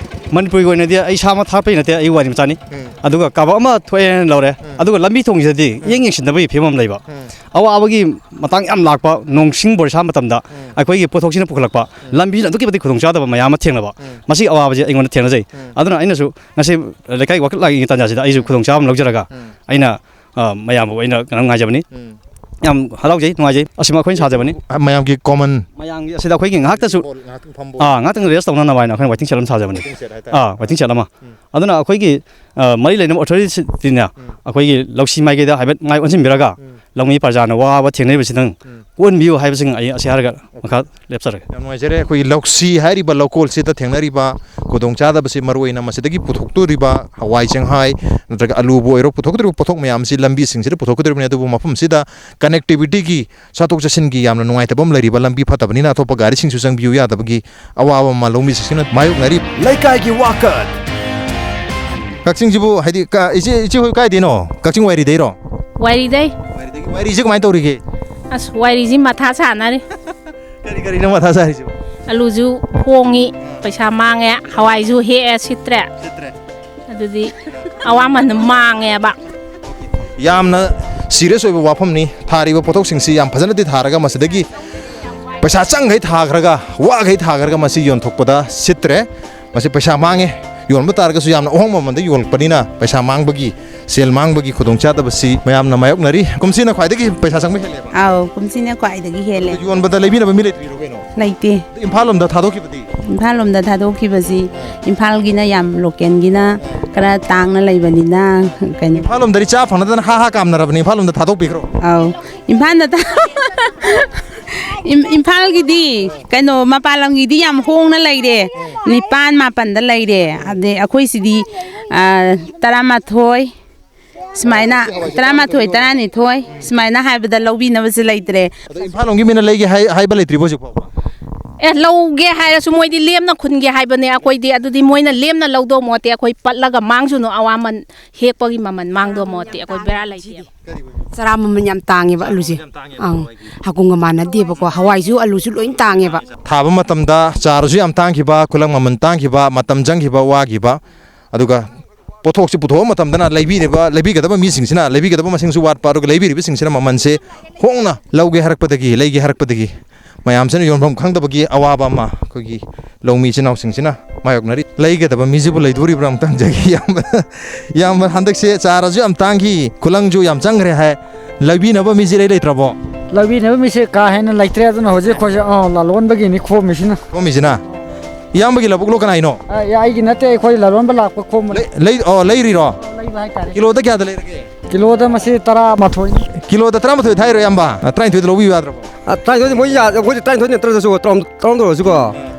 ꯃꯅꯤꯄꯨꯔꯒꯤ ꯑꯣꯏꯅꯗꯤ ꯑꯩ ꯏꯁꯥꯃꯛ ꯊꯥꯛꯄꯩ ꯅꯠꯇꯦ, ꯑꯩ ꯋꯥꯔꯤ ꯃꯆꯥꯅꯤ꯫ ꯎꯝ꯫ ꯑꯗꯨꯒ ꯀꯥꯕꯛ ꯑꯃ ꯊꯣꯛꯑꯦꯅ ꯂꯧꯔꯦ꯫ ꯎꯝ꯫ ꯑꯗꯨꯒ ꯂꯝꯕꯤ ꯊꯣꯡꯁꯤꯗꯗꯤ ꯎꯝ꯫ ꯏꯌꯦꯡ ꯌꯦꯡꯁꯤꯟꯗꯕꯒꯤ ꯐꯤꯕꯝ ꯑꯃ ꯂꯩꯕ꯫ ꯎꯝ꯫ ꯑꯋꯥꯕꯒꯤ ꯃꯇꯥꯡ ꯌꯥꯝ ꯂꯥꯛꯄ, ꯅꯣꯡ ꯁꯤꯡ ꯕꯣꯔꯤꯁꯥ ꯃꯇꯝꯗ ꯎꯝ꯫ ꯑꯩꯈꯣꯏꯒꯤ ꯄꯣꯠꯊꯣꯛꯁꯤꯅ ꯄꯨꯈꯠꯂꯛꯄ ꯎꯝ꯫ ꯂꯝꯕꯤꯁꯤꯅ ꯑꯗꯨꯛꯀꯤ ꯃꯇꯤꯛ ꯈꯨꯗꯣꯡꯆꯥꯗꯕ ꯃꯌꯥꯝ ꯑꯃ ꯊꯦꯡꯅꯕ꯫ ꯎꯝ꯫ ꯃꯁꯤꯒꯤ ꯑꯋꯥꯕꯁꯦ ꯑꯩꯉꯣꯟꯗ ꯊꯦꯡꯅꯖꯩ꯫ ꯎꯝ꯫ ꯑꯗꯨꯅ ꯑꯩꯅꯁꯨ ꯉꯁꯤ ꯂꯩꯀꯥꯏ ꯋꯥꯀꯠ ꯂꯥꯛꯏꯉꯩ ꯇꯥꯟꯖꯥꯁꯤꯗ ꯑꯩꯁꯨ ꯈꯨꯗꯣꯡꯆꯥꯕ ꯑꯃ ꯂꯧꯖꯔꯒ ꯎꯝ꯫ ꯑꯩꯅ, ꯑ, ꯃꯌꯥꯝꯕꯨ ꯑꯩꯅ ꯀꯩꯅꯣꯝ ꯉꯥꯏꯖꯕꯅꯤ꯫ ꯎꯝ꯫ ꯌꯥꯝ ꯍꯔꯥꯎꯖꯩ, ꯅꯨꯡꯉꯥꯏꯖꯩ꯫ ꯑꯁꯤꯃ ꯑꯩꯈꯣꯏꯅ ꯁꯥꯖꯕꯅꯤ꯫ ꯃꯌꯥꯝꯒꯤ ꯀꯣꯃꯟ ꯃꯌꯥꯝꯒꯤ ꯑꯁꯤꯗ ꯑꯩꯈꯣꯏꯒꯤ ꯉꯥꯏꯍꯥꯛꯇꯁꯨ, ꯉꯥꯏꯍꯥꯛꯇꯪ ꯐꯝꯕ ꯑꯥ, ꯉꯥꯏꯍꯥꯛꯇꯪ ꯔꯦꯁ ꯇꯧꯅꯅꯕ ꯍꯥꯏꯅ ꯑꯩꯈꯣꯏꯅ ꯋꯦꯇꯤꯡ ꯁꯦꯠ ꯑꯃ ꯁꯥꯖꯕꯅꯤ꯫ ꯋꯦꯇꯤꯡ ꯁꯦꯠ ꯍꯥꯏꯇꯥꯔꯦ꯫ ꯑꯥ, ꯋꯦꯇꯤꯡ ꯁꯦꯠ ꯑꯃ꯫ ꯎꯝ꯫ ꯑꯗꯨꯅ ꯑꯩꯈꯣꯏꯒꯤ, ꯑ, ꯃꯔꯤ ꯂꯩꯅꯕ ꯑꯣꯊꯣꯔꯤꯇꯤꯁꯤꯡꯅ ꯎꯝ꯫ ꯑꯩꯈꯣꯏꯒꯤ ꯂꯧꯁꯤ ꯃꯥꯏꯀꯩꯗ ꯍꯥꯏꯐꯦꯠ ꯃꯥꯏ ꯑꯣꯟꯁꯤꯟꯕꯤꯔꯒ, ꯎꯝ꯫ ꯂꯧꯃꯤ ꯄ꯭ꯔꯖꯥꯅ ꯋꯥꯕ ꯊꯦꯡꯅꯔꯤꯕꯁꯤꯗꯪ ꯎꯝ꯫ ꯀꯣꯛꯍꯟꯕꯤꯌꯨ ꯍꯥꯏꯕꯁꯤꯡ ꯑꯩ ꯑꯁꯤ ꯍꯥꯏꯔꯒ ꯃꯈꯥ ꯂꯦꯞꯆꯔꯒꯦ꯫ ꯌꯥꯝ ꯅꯨꯡꯉꯥꯏꯖꯔꯦ꯫ ꯑꯩꯈꯣꯏꯒꯤ ꯂꯧꯁꯤ ꯍꯥꯏꯔꯤꯕ ꯂꯧꯀꯣꯜꯁꯤꯗ ꯊꯦꯡꯅꯔꯤꯕ ꯈꯨꯗꯣꯡꯆꯥꯗꯕꯁꯤ, ꯃꯔꯨꯑꯣꯏꯅ ꯃꯁꯤꯗꯒꯤ ꯄꯨꯊꯣꯛꯇꯣꯔꯤꯕ ꯍꯋꯥꯏ ꯆꯦꯡꯍꯥꯏ ꯅꯠꯇ꯭ꯔꯒ ꯑꯂꯨꯕꯨ ꯑꯣꯏꯔꯣ, ꯄꯨꯊꯣꯛꯇꯣꯔꯤꯕ ꯄꯣꯠꯊꯣꯛ ꯃꯌꯥꯝꯁꯤ ꯂꯝꯕꯤꯁꯤꯡꯁꯤꯗ ꯄꯨꯊꯣꯛꯀꯗꯧꯔꯤꯕꯅꯤ꯫ ꯑꯗꯨꯕꯨ ꯃꯐꯝꯁꯤꯗ ꯀꯅꯦꯛꯇꯤꯕꯤꯇꯤꯒꯤ, ꯆꯠꯊꯣꯛ ꯆꯠꯁꯤꯟꯒꯤ ꯌꯥꯝꯅ ꯅꯨꯡꯉꯥꯏꯇꯕ ꯑꯃ ꯂꯩꯔꯤꯕ, ꯂꯝꯕꯤ ꯐꯠꯇꯕꯅꯤꯅ ꯑꯇꯣꯞꯄ ꯒꯥꯔꯤꯁꯤꯡꯁꯨ ꯆꯪꯕꯤꯌꯨ ꯌꯥꯗꯕꯒꯤ ꯑꯋꯥꯕ ꯑꯃ ꯂꯧꯃꯤꯁꯤꯡꯁꯤꯅ ꯃꯥꯌꯣꯛꯅꯔꯤ꯫ ꯂꯩꯀꯥꯏꯒꯤ ꯋꯥꯀꯠ꯫ ꯀꯛꯆꯤꯡꯁꯤꯕꯨ ꯍꯥꯏꯗꯤ ꯀ-, ꯏꯆꯦ, ꯏꯆꯦ ꯍꯣꯏ ꯀꯥꯏꯗꯩꯅꯣ? ꯀꯛꯆꯤꯡ ꯋꯥꯏꯔꯤꯗꯩꯔꯣ? ꯋꯥꯏꯔꯤꯗꯩ꯫ ꯋꯥꯏꯔꯤꯗꯒꯤ꯫ ꯋꯥꯏꯔꯤꯁꯦ ꯀꯃꯥꯏꯅ ꯇꯧꯔꯤꯒꯦ? ꯑꯁ, ꯋꯥꯏꯔꯤꯁꯤ ꯃꯊꯥ ꯁꯥꯟꯅꯔꯤ꯫ ꯀꯔꯤ ꯀꯔꯤꯅꯣ ꯃꯊꯥ ꯁꯥꯔꯤꯁꯤꯕꯣ? ꯑꯂꯨꯁꯨ ꯍꯣꯡꯉꯤ, ꯄꯩꯁꯥ ꯃꯥꯡꯉꯦ, ꯍꯋꯥꯏꯁꯨ ꯍꯦꯛꯑꯦ, ꯁꯤꯠꯇ꯭ꯔꯦ꯫ ꯁꯤꯠꯇ꯭ꯔꯦ꯫ ꯑꯗꯨꯗꯤ ꯑꯋꯥꯃꯟꯗ ꯃꯥꯡꯉꯦꯕ꯫ ꯌꯥꯝꯅ ꯁꯤꯔꯤꯌꯁ ꯑꯣꯏꯕ ꯋꯥꯐꯝꯅꯤ꯫ ꯊꯥꯔꯤꯕ ꯄꯣꯠꯊꯣꯛꯁꯤꯡꯁꯤ ꯌꯥꯝ ꯐꯖꯅꯗꯤ ꯊꯥꯔꯒ, ꯃꯁꯤꯗꯒꯤ ꯄꯩꯁꯥ ꯆꯪꯈꯩ ꯊꯥꯈ꯭ꯔꯒ, ꯋꯥꯈꯩ ꯊꯥꯈ꯭ꯔꯒ ꯃꯁꯤ ꯌꯣꯟꯊꯣꯛꯄꯗ ꯁꯤꯠꯇ꯭ꯔꯦ꯫ ꯃꯁꯤ ꯄꯩꯁꯥ ꯃꯥꯡꯉꯦ꯫ ꯌꯣꯟꯕ ꯇꯥꯔꯒꯁꯨ ꯌꯥꯝꯅ ꯑꯍꯣꯡꯕ ꯃꯃꯜꯗ ꯌꯣꯜꯂꯛꯄꯅꯤꯅ ꯄꯩꯁꯥ ꯃꯥꯡꯕꯒꯤ, ꯁꯦꯜ ꯃꯥꯡꯕꯒꯤ ꯈꯨꯗꯣꯡꯆꯥꯗꯕꯁꯤ ꯃꯌꯥꯝꯅ ꯃꯥꯌꯣꯛꯅꯔꯤ꯫ ꯀꯨꯝꯁꯤꯅ ꯈ꯭ꯋꯥꯏꯗꯒꯤ ꯄꯩꯁꯥ ꯆꯪꯕ ꯍꯦꯜꯂꯦꯕ꯫ ꯑꯥꯎ, ꯀꯨꯝꯁꯤꯅ ꯈ꯭ꯋꯥꯏꯗꯒꯤ ꯍꯦꯜꯂꯦ꯫ ꯌꯣꯟꯕꯗ ꯂꯩꯕꯤꯅꯕ ꯃꯤ ꯂꯩꯇ꯭ꯔꯤꯔꯣ ꯀꯩꯅꯣ? ꯂꯩꯇꯦ꯫ ꯏꯝꯐꯥꯜ ꯂꯣꯝꯗ ꯊꯥꯗꯣꯛꯈꯤꯕꯗꯤ? ꯏꯝꯐꯥꯜ ꯂꯣꯝꯗ ꯊꯥꯗꯣꯛꯈꯤꯕꯁꯤ ꯏꯝꯐꯥꯜꯒꯤꯅ ꯌꯥꯝ ꯂꯣꯀꯦꯜꯒꯤꯅ ꯈꯔ ꯇꯥꯡꯅ ꯂꯩꯕꯅꯤꯅ ꯀꯩꯅꯣ꯫ ꯏꯝꯐꯥꯜ ꯂꯣꯝꯗꯗꯤ ꯆꯥ ꯐꯪꯅꯗꯅ ꯍꯥ ꯍꯥ ꯀꯥꯝꯅꯔꯕꯅꯤ, ꯏꯝꯐꯥꯜ ꯂꯣꯝꯗ ꯊꯥꯗꯣꯛꯄꯤꯈ꯭ꯔꯣ꯫ ꯑꯥꯎ, ꯏꯝꯐꯥꯜꯗ ꯊꯥ-, ꯏꯝ-, ꯏꯝꯐꯥꯜꯒꯤꯗꯤ ꯀꯩꯅꯣ, ꯃꯄꯥꯟ ꯂꯝꯒꯤꯗꯤ ꯌꯥꯝ ꯍꯣꯡꯅ ꯂꯩꯔꯦ, ꯅꯤꯄꯥꯟ ꯃꯥꯄꯟꯗ ꯂꯩꯔꯦ꯫ ꯑꯗꯩ ꯑꯩꯈꯣꯏ ꯁꯤꯗꯤ, ꯑ, ꯇꯔꯥꯃꯥꯊꯣꯏ ꯁꯨꯃꯥꯏꯅ, ꯇꯔꯥꯃꯥꯊꯣꯏ, ꯇꯔꯥꯅꯤꯊꯣꯏ ꯁꯨꯃꯥꯏꯅ ꯍꯥꯏꯕꯗ ꯂꯧꯕꯤꯅꯕꯁꯦ ꯂꯩꯇ꯭ꯔꯦ꯫ ꯑꯗꯣ ꯏꯝꯐꯥꯜ ꯂꯣꯝꯒꯤ ꯃꯤꯅ ꯂꯩꯒꯦ ꯍꯥꯏ-, ꯍꯥꯏꯕ ꯂꯩꯇ꯭ꯔꯤꯕꯣ ꯍꯧꯖꯤꯛ ꯐꯥꯎꯕ? ꯑꯦ, ꯂꯧꯒꯦ ꯍꯥꯏꯔꯁꯨ ꯃꯣꯏꯗꯤ ꯂꯦꯝꯅ ꯈꯨꯟꯒꯦ ꯍꯥꯏꯕꯅꯦ꯫ ꯑꯩꯈꯣꯏꯗꯤ ꯑꯗꯨꯗꯤ ꯃꯣꯏꯅ ꯂꯦꯝꯅ ꯂꯧꯗꯧ ꯃꯣꯠꯇꯦ꯫ ꯑꯩꯈꯣꯏ ꯄꯠꯂꯒ ꯃꯥꯡꯁꯨꯅꯨ, ꯑꯋꯥꯃꯟ ꯍꯦꯛꯄꯒꯤ ꯃꯃꯜ ꯃꯥꯡꯗꯧ ꯃꯣꯠꯇꯦ꯫ ꯑꯩꯈꯣꯏ ꯕꯦꯔꯥ ꯂꯩꯇꯦ꯫ ꯆꯔꯥ ꯃꯃꯜ ꯌꯥꯝ ꯇꯥꯡꯉꯦꯕ ꯑꯂꯨꯁꯦ꯫ ꯌꯥꯝ ꯇꯥꯡꯉꯦꯕ ꯑꯪ, ꯍꯋꯥꯏꯒꯤ꯫ ꯍꯥꯀꯨꯝꯒ ꯃꯥꯟꯅꯗꯦꯕꯀꯣ꯫ ꯍꯋꯥꯏꯁꯨ ꯑꯂꯨꯁꯨ ꯂꯣꯏ ꯇꯥꯡꯉꯦꯕ꯫ ꯊꯥꯕ ꯃꯇꯝꯗ ꯆꯥꯔꯁꯨ ꯌꯥꯝ ꯇꯥꯡꯈꯤꯕ, ꯈꯨꯂꯪ ꯃꯃꯜ ꯇꯥꯡꯈꯤꯕ, ꯃꯇꯝ ꯆꯪꯈꯤꯕ, ꯋꯥꯈꯤꯕ, ꯑꯗꯨꯒ ꯄꯣꯠꯊꯣꯛꯁꯤ ꯄꯨꯊꯣꯛꯄ ꯃꯇꯝꯗꯅ ꯂꯩꯕꯤꯔꯤꯕ, ꯂꯩꯕꯤꯒꯗꯕ ꯃꯤꯁꯤꯡꯁꯤꯅ, ꯂꯩꯕꯤꯒꯗꯕ ꯃꯁꯤꯡꯁꯨ ꯋꯥꯠꯄ, ꯑꯗꯨꯒ ꯂꯩꯕꯤꯔꯤꯕꯁꯤꯡꯁꯤꯅ ꯃꯃꯜꯁꯦ ꯍꯣꯡꯅ ꯂꯧꯒꯦ ꯍꯥꯏꯔꯛꯄꯗꯒꯤ, ꯂꯩꯒꯦ ꯍꯥꯏꯔꯛꯄꯗꯒꯤ ꯃꯌꯥꯝꯁꯤꯅ ꯌꯣꯟꯐꯝ ꯈꯪꯗꯕꯒꯤ ꯑꯋꯥꯕ ꯑꯃ ꯑꯩꯈꯣꯏꯒꯤ ꯂꯧꯃꯤ ꯏꯆꯤꯟ ꯏꯅꯥꯎꯁꯤꯡꯁꯤꯅ ꯃꯥꯌꯣꯛꯅꯔꯤ꯫ ꯂꯩꯒꯗꯕ ꯃꯤꯁꯤꯕꯨ ꯂꯩꯗꯣꯔꯤꯕ꯭ꯔꯥ ꯑꯃꯨꯛꯇ ꯍꯪꯖꯒꯦ ꯏꯌꯥꯝꯕ꯫ ꯏꯌꯥꯝꯕ, ꯍꯟꯗꯛꯁꯦ ꯆꯥꯔꯁꯨ ꯌꯥꯝ ꯇꯥꯡꯈꯤ, ꯈꯨꯂꯪꯁꯨ ꯌꯥꯝ ꯆꯪꯈ꯭ꯔꯦ ꯍꯥꯏ꯫ ꯂꯩꯕꯤꯅꯕ ꯃꯤꯁꯦ ꯏꯔꯩ ꯂꯩꯇ꯭ꯔꯕꯣ? ꯂꯩꯕꯤꯅꯕ ꯃꯤꯁꯦ ꯀꯥ ꯍꯦꯟꯅ ꯂꯩꯇ꯭ꯔꯦ, ꯑꯗꯨꯅ ꯍꯧꯖꯤꯛ ꯑꯩꯈꯣꯏꯁꯦ, ꯑ, ꯂꯂꯣꯟꯕꯒꯤꯅꯤ ꯈꯣꯝꯃꯤꯁꯤꯅ꯫ ꯈꯣꯝꯃꯤꯁꯤꯅ? ꯏꯌꯥꯝꯕꯒꯤ ꯂꯧꯕꯨꯛꯂꯣ, ꯀꯅꯥꯏꯅꯣ? ꯑ, ꯑꯩꯒꯤ ꯅꯠꯇꯦ, ꯑꯩꯈꯣꯏ ꯂꯂꯣꯟꯕ ꯂꯥꯛꯄ ꯈꯣꯝꯕꯅꯤ꯫ ꯂꯩ-, ꯂꯩ-, ꯑꯣ, ꯂꯩꯔꯤꯔꯣ? ꯂꯩꯕ ꯍꯥꯏꯇꯥꯔꯦ꯫ ꯀꯤꯂꯣꯗ ꯀꯌꯥꯗ ꯂꯩꯔꯒꯦ? ꯀꯤꯂꯣꯗ ꯃꯁꯤ ꯇꯔꯥꯃꯥꯊꯣꯏ꯫ ꯀꯤꯂꯣꯗ ꯇꯔꯥꯃꯥꯊꯣꯏ ꯊꯥꯏꯔꯣ, ꯏꯌꯥꯝꯕ? ꯑ, ꯇꯔꯥꯅꯤꯊꯣꯏꯗ ꯂꯧꯕꯤꯌꯨ ꯌꯥꯗ꯭ꯔꯕꯣ? ꯑ, ꯇꯔꯥꯅꯤꯊꯣꯏꯗꯤ ꯃꯣꯏ ꯌꯥ-, ꯑꯩꯈꯣꯏꯗꯤ ꯇꯔꯥꯅꯤꯊꯣꯏ ꯅꯠꯇ꯭ꯔꯒꯁꯨ ꯇꯔꯥꯍꯨꯝ-, ꯇꯔꯥꯍꯨꯝꯗꯣꯏ ꯑꯣꯏꯔꯁꯨꯀꯣ,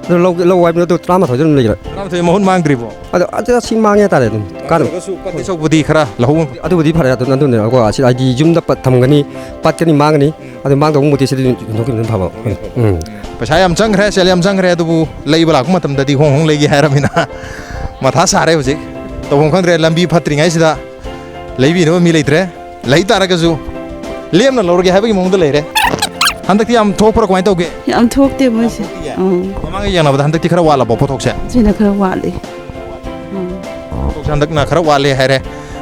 ꯑꯗꯨ ꯂꯧ-, ꯂꯧ ꯍꯥꯏꯕ ꯅꯠꯇ꯭ꯔꯣ, ꯇꯔꯥꯃꯥꯊꯣꯏꯗ ꯑꯗꯨꯝ ꯂꯩꯈ꯭ꯔꯦ꯫ ꯇꯔꯥꯃꯥꯊꯣꯏ ꯃꯍꯨꯠ ꯃꯥꯡꯗ꯭ꯔꯤꯕꯣ? ꯑꯗꯣ ꯑꯗꯨ ꯑꯁꯤ ꯃꯥꯡꯉꯦ ꯍꯥꯏꯇꯥꯔꯦ ꯑꯗꯨꯝ꯫ ꯀꯥꯟꯅꯕ꯫ ꯑꯗꯨ ꯑꯣꯏꯔꯒꯁꯨ ꯄꯠꯇꯤ ꯁꯧꯕꯗꯤ ꯈꯔ ꯂꯧꯍꯧ-, ꯑꯗꯨꯕꯨꯗꯤ ꯐꯔꯦ ꯑꯗꯨꯝ, ꯑꯗꯨꯅꯦ ꯑꯩꯈꯣꯏ ꯑꯁꯤ ꯍꯥꯏꯗꯤ ꯌꯨꯝꯗ ꯄꯠ ꯊꯝꯒꯅꯤ, ꯄꯠꯀꯅꯤ, ꯃꯥꯡꯒꯅꯤ, ꯑꯗꯨ ꯃꯥꯡꯗꯧꯕ ꯃꯨꯠꯇꯤ ꯁꯤꯗꯤ ꯌꯣꯟꯊꯣꯛꯈꯤꯕꯅ ꯐꯕ꯫ ꯎꯝ꯫ ꯄꯩꯁꯥ ꯌꯥꯝ ꯆꯪꯈ꯭ꯔꯦ, ꯁꯦꯜ ꯌꯥꯝ ꯆꯪꯈ꯭ꯔꯦ, ꯑꯗꯨꯕꯨ ꯂꯩꯕ ꯂꯥꯛꯄ ꯃꯇꯝꯗꯗꯤ ꯍꯣꯡ ꯍꯣꯡ ꯂꯩꯒꯦ ꯍꯥꯏꯔꯕꯅꯤꯅ ꯃꯊꯥ ꯁꯥꯔꯦ ꯍꯧꯖꯤꯛ꯫ ꯇꯧꯐꯝ ꯈꯪꯗ꯭ꯔꯦ, ꯂꯝꯕꯤ ꯐꯠꯇ꯭ꯔꯤꯉꯩꯁꯤꯗ ꯂꯩꯕꯤꯅꯕ ꯃꯤ ꯂꯩꯇ꯭ꯔꯦ꯫ ꯂꯩ ꯇꯥꯔꯒꯁꯨ ꯂꯦꯝꯅ ꯂꯧꯔꯒꯦ ꯍꯥꯏꯕꯒꯤ ꯃꯑꯣꯡꯗ ꯂꯩꯔꯦ꯫ ꯍꯟꯗꯛꯇꯤ ꯌꯥꯝ ꯊꯣꯛꯄ꯭ꯔꯥ, ꯀꯃꯥꯏꯅ ꯇꯧꯒꯦ? ꯌꯥꯝ ꯊꯣꯛꯇꯦ ꯃꯣꯏꯁꯦ꯫ ꯌꯥꯝ ꯊꯣꯛꯇꯤꯌꯦ? ꯎꯝ꯫ ꯃꯃꯥꯡꯒ ꯌꯦꯡꯅꯕꯗ ꯍꯟꯗꯛꯇꯤ ꯈꯔ ꯋꯥꯠꯂꯕꯣ ꯄꯣꯠꯊꯣꯛꯁꯦ? ꯁꯤꯅ ꯈꯔ ꯋꯥꯠꯂꯤ꯫ ꯎꯝ꯫ ꯄꯣꯠꯊꯣꯛꯁꯦ ꯍꯟꯗꯛꯅ ꯈꯔ ꯋꯥꯠꯂꯦ ꯍꯥꯏꯔꯦ꯫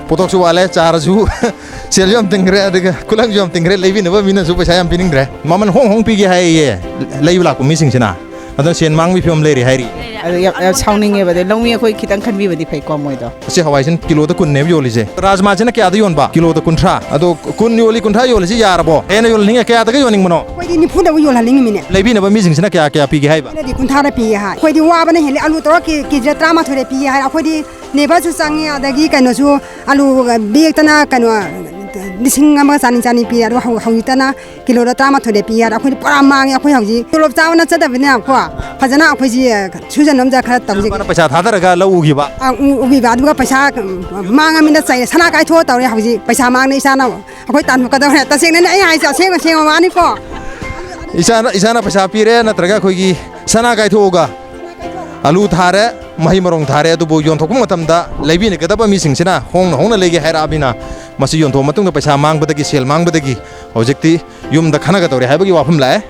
ꯄꯣꯠꯊꯣꯛꯁꯨ ꯋꯥꯠꯂꯦ, ꯆꯥꯔꯁꯨ ꯁꯦꯜꯁꯨ ꯌꯥꯝ ꯇꯤꯡꯈ꯭ꯔꯦ, ꯑꯗꯨꯒ ꯈꯨꯂꯪꯁꯨ ꯌꯥꯝ ꯇꯤꯡꯈ꯭ꯔꯦ, ꯂꯩꯕꯤꯅꯕ ꯃꯤꯅꯁꯨ ꯄꯩꯁꯥ ꯌꯥꯝ ꯄꯤꯅꯤꯡꯗ꯭ꯔꯦ꯫ ꯃꯃꯜ ꯍꯣꯡ ꯍꯣꯡ ꯄꯤꯒꯦ ꯍꯥꯏꯌꯦ ꯂꯩꯕ ꯂꯥꯛꯄ ꯃꯤꯁꯤꯡꯁꯤꯅ꯫ ꯑꯗꯨꯅ ꯁꯦꯟ ꯃꯥꯡꯕꯒꯤ ꯐꯤꯕꯝ ꯂꯩꯔꯤ ꯍꯥꯏꯔꯤ꯫ ꯑꯗꯨ ꯌꯥꯝ, ꯌꯥꯝ ꯁꯥꯎꯅꯤꯡꯉꯦꯕ꯫ ꯑꯗꯩ ꯂꯧꯃꯤ ꯑꯩꯈꯣꯏ ꯈꯤꯇꯪ ꯈꯟꯕꯤꯕꯗꯤ ꯐꯩꯀꯣ ꯃꯣꯏꯗꯣ꯫ ꯑꯁꯤ ꯍꯋꯥꯏꯁꯤꯅ ꯀꯤꯂꯣꯗ ꯀꯨꯟꯅꯦꯕ ꯌꯣꯜꯂꯤꯁꯦ꯫ ꯔꯥꯖꯃꯥꯁꯤꯅ ꯀꯌꯥꯗ ꯌꯣꯟꯕ? ꯀꯤꯂꯣꯗ ꯀꯨꯟꯊ꯭ꯔꯥ꯫ ꯑꯗꯣ ꯀꯨꯟ ꯌꯣꯜꯂꯤ, ꯀꯨꯟꯊ꯭ꯔꯥ ꯌꯣꯜꯂꯤꯁꯤ ꯌꯥꯔꯕꯣ? ꯍꯦꯟꯅ ꯌꯣꯜꯍꯟꯅꯤꯡꯉꯦ, ꯀꯌꯥꯗꯒ ꯌꯣꯟꯅꯤꯡꯕꯅꯣ? ꯑꯩꯈꯣꯏꯗꯤ ꯅꯤꯐꯨꯗꯕꯨ ꯌꯣꯜꯍꯟꯅꯤꯡꯉꯤꯃꯤꯅꯦ꯫ ꯂꯩꯕꯤꯅꯕ ꯃꯤꯁꯤꯡꯁꯤꯅ ꯀꯌꯥ ꯀꯌꯥ ꯄꯤꯒꯦ ꯍꯥꯏꯕ? ꯑꯩꯅꯗꯤ ꯀꯨꯟꯊ꯭ꯔꯥꯗ ꯄꯤꯌꯦ ꯍꯥꯏ꯫ ꯑꯩꯈꯣꯏꯗꯤ ꯋꯥꯕꯅ ꯍꯦꯜꯂꯤ꯫ ꯑꯂꯨ ꯇꯧꯔ ꯀꯦ-, ꯀꯦꯖꯤꯗ ꯇꯔꯥꯃꯥꯊꯣꯏꯗ ꯄꯤꯌꯦ ꯍꯥꯏ꯫ ꯑꯩꯈꯣꯏꯗꯤ ꯂꯦꯕꯔꯁꯨ ꯆꯪꯉꯦ, ꯑꯗꯒꯤ ꯀꯩꯅꯣꯁꯨ, ꯑꯂꯨ ꯕꯦꯛꯇꯅ ꯀꯩꯅꯣ ꯂꯤꯁꯤꯡ ꯑꯃꯒ ꯆꯅꯤ ꯆꯅꯤ ꯄꯤꯌꯦ꯫ ꯑꯗꯣ ꯍꯧ-, ꯍꯧꯖꯤꯛꯇꯅ ꯀꯤꯂꯣꯗ ꯇꯔꯥꯃꯥꯊꯣꯏꯗ ꯄꯤ ꯍꯥꯏꯔ ꯑꯩꯈꯣꯏꯗꯤ ꯄꯨꯔꯥ ꯃꯥꯡꯉꯦ꯫ ꯑꯩꯈꯣꯏ ꯍꯧꯖꯤꯛ ꯇꯣꯂꯣꯞ ꯆꯥꯕ ꯅꯠꯆꯗꯕꯅꯤꯅꯀꯣ, ꯐꯖꯅ ꯑꯩꯈꯣꯏꯁꯤ ꯁꯨꯖ ꯅꯣꯝꯖ ꯈꯔ ꯇꯧꯖꯒꯦ꯫ ꯅꯨꯄꯥꯅ ꯄꯩꯁꯥ ꯊꯥꯗꯔꯒ ꯂꯧ ꯎꯈꯤꯕ? ꯑ, ꯎ-, ꯎꯈꯤꯕ꯫ ꯑꯗꯨꯒ ꯄꯩꯁꯥ, ꯎꯝ, ꯃꯥꯡꯉꯃꯤꯅ ꯆꯩꯔꯦ, ꯁꯅꯥ ꯀꯥꯏꯊꯣꯛꯑ ꯇꯧꯔꯦ꯫ ꯍꯧꯖꯤꯛ ꯄꯩꯁꯥ ꯃꯥꯡꯅ ꯏꯆꯥꯅ ꯑꯩꯈꯣꯏ ꯇꯥꯟꯊꯣꯛꯀꯗꯧꯔꯦ꯫ ꯇꯁꯦꯡꯅꯅꯦ ꯑꯩ ꯍꯥꯏꯁꯦ, ꯑꯁꯦꯡ ꯑꯁꯦꯡꯕ ꯋꯥꯅꯤꯀꯣ꯫ ꯏꯁꯥꯅ, ꯏꯁꯥꯅ ꯄꯩꯁꯥ ꯄꯤꯔꯦ, ꯅꯠꯇ꯭ꯔꯒ ꯑꯩꯈꯣꯏꯒꯤ ꯁꯅꯥ ꯀꯥꯏꯊꯣꯛꯑꯒ ꯑꯂꯨ ꯊꯥꯔꯦ, ꯃꯍꯩ ꯃꯔꯣꯡ ꯊꯥꯔꯦ, ꯑꯗꯨꯕꯨ ꯌꯣꯟꯊꯣꯛꯄ ꯃꯇꯝꯗ ꯂꯩꯕꯤꯒꯗꯕ ꯃꯤꯁꯤꯡꯁꯤꯅ ꯍꯣꯡꯅ ꯍꯣꯡꯅ ꯂꯩꯒꯦ ꯍꯥꯏꯔꯛꯑꯕꯅꯤꯅ, ꯃꯁꯤ ꯌꯣꯟꯊꯣꯛꯑ ꯃꯇꯨꯡꯗ ꯄꯩꯁꯥ ꯃꯥꯡꯕꯗꯒꯤ, ꯁꯦꯜ ꯃꯥꯡꯕꯗꯒꯤ ꯍꯧꯖꯤꯛꯇꯤ ꯌꯨꯝꯗ ꯈꯟꯅꯒꯗꯧꯔꯦ ꯍꯥꯏꯕꯒꯤ ꯋꯥꯐꯝ ꯂꯥꯛꯑꯦ꯫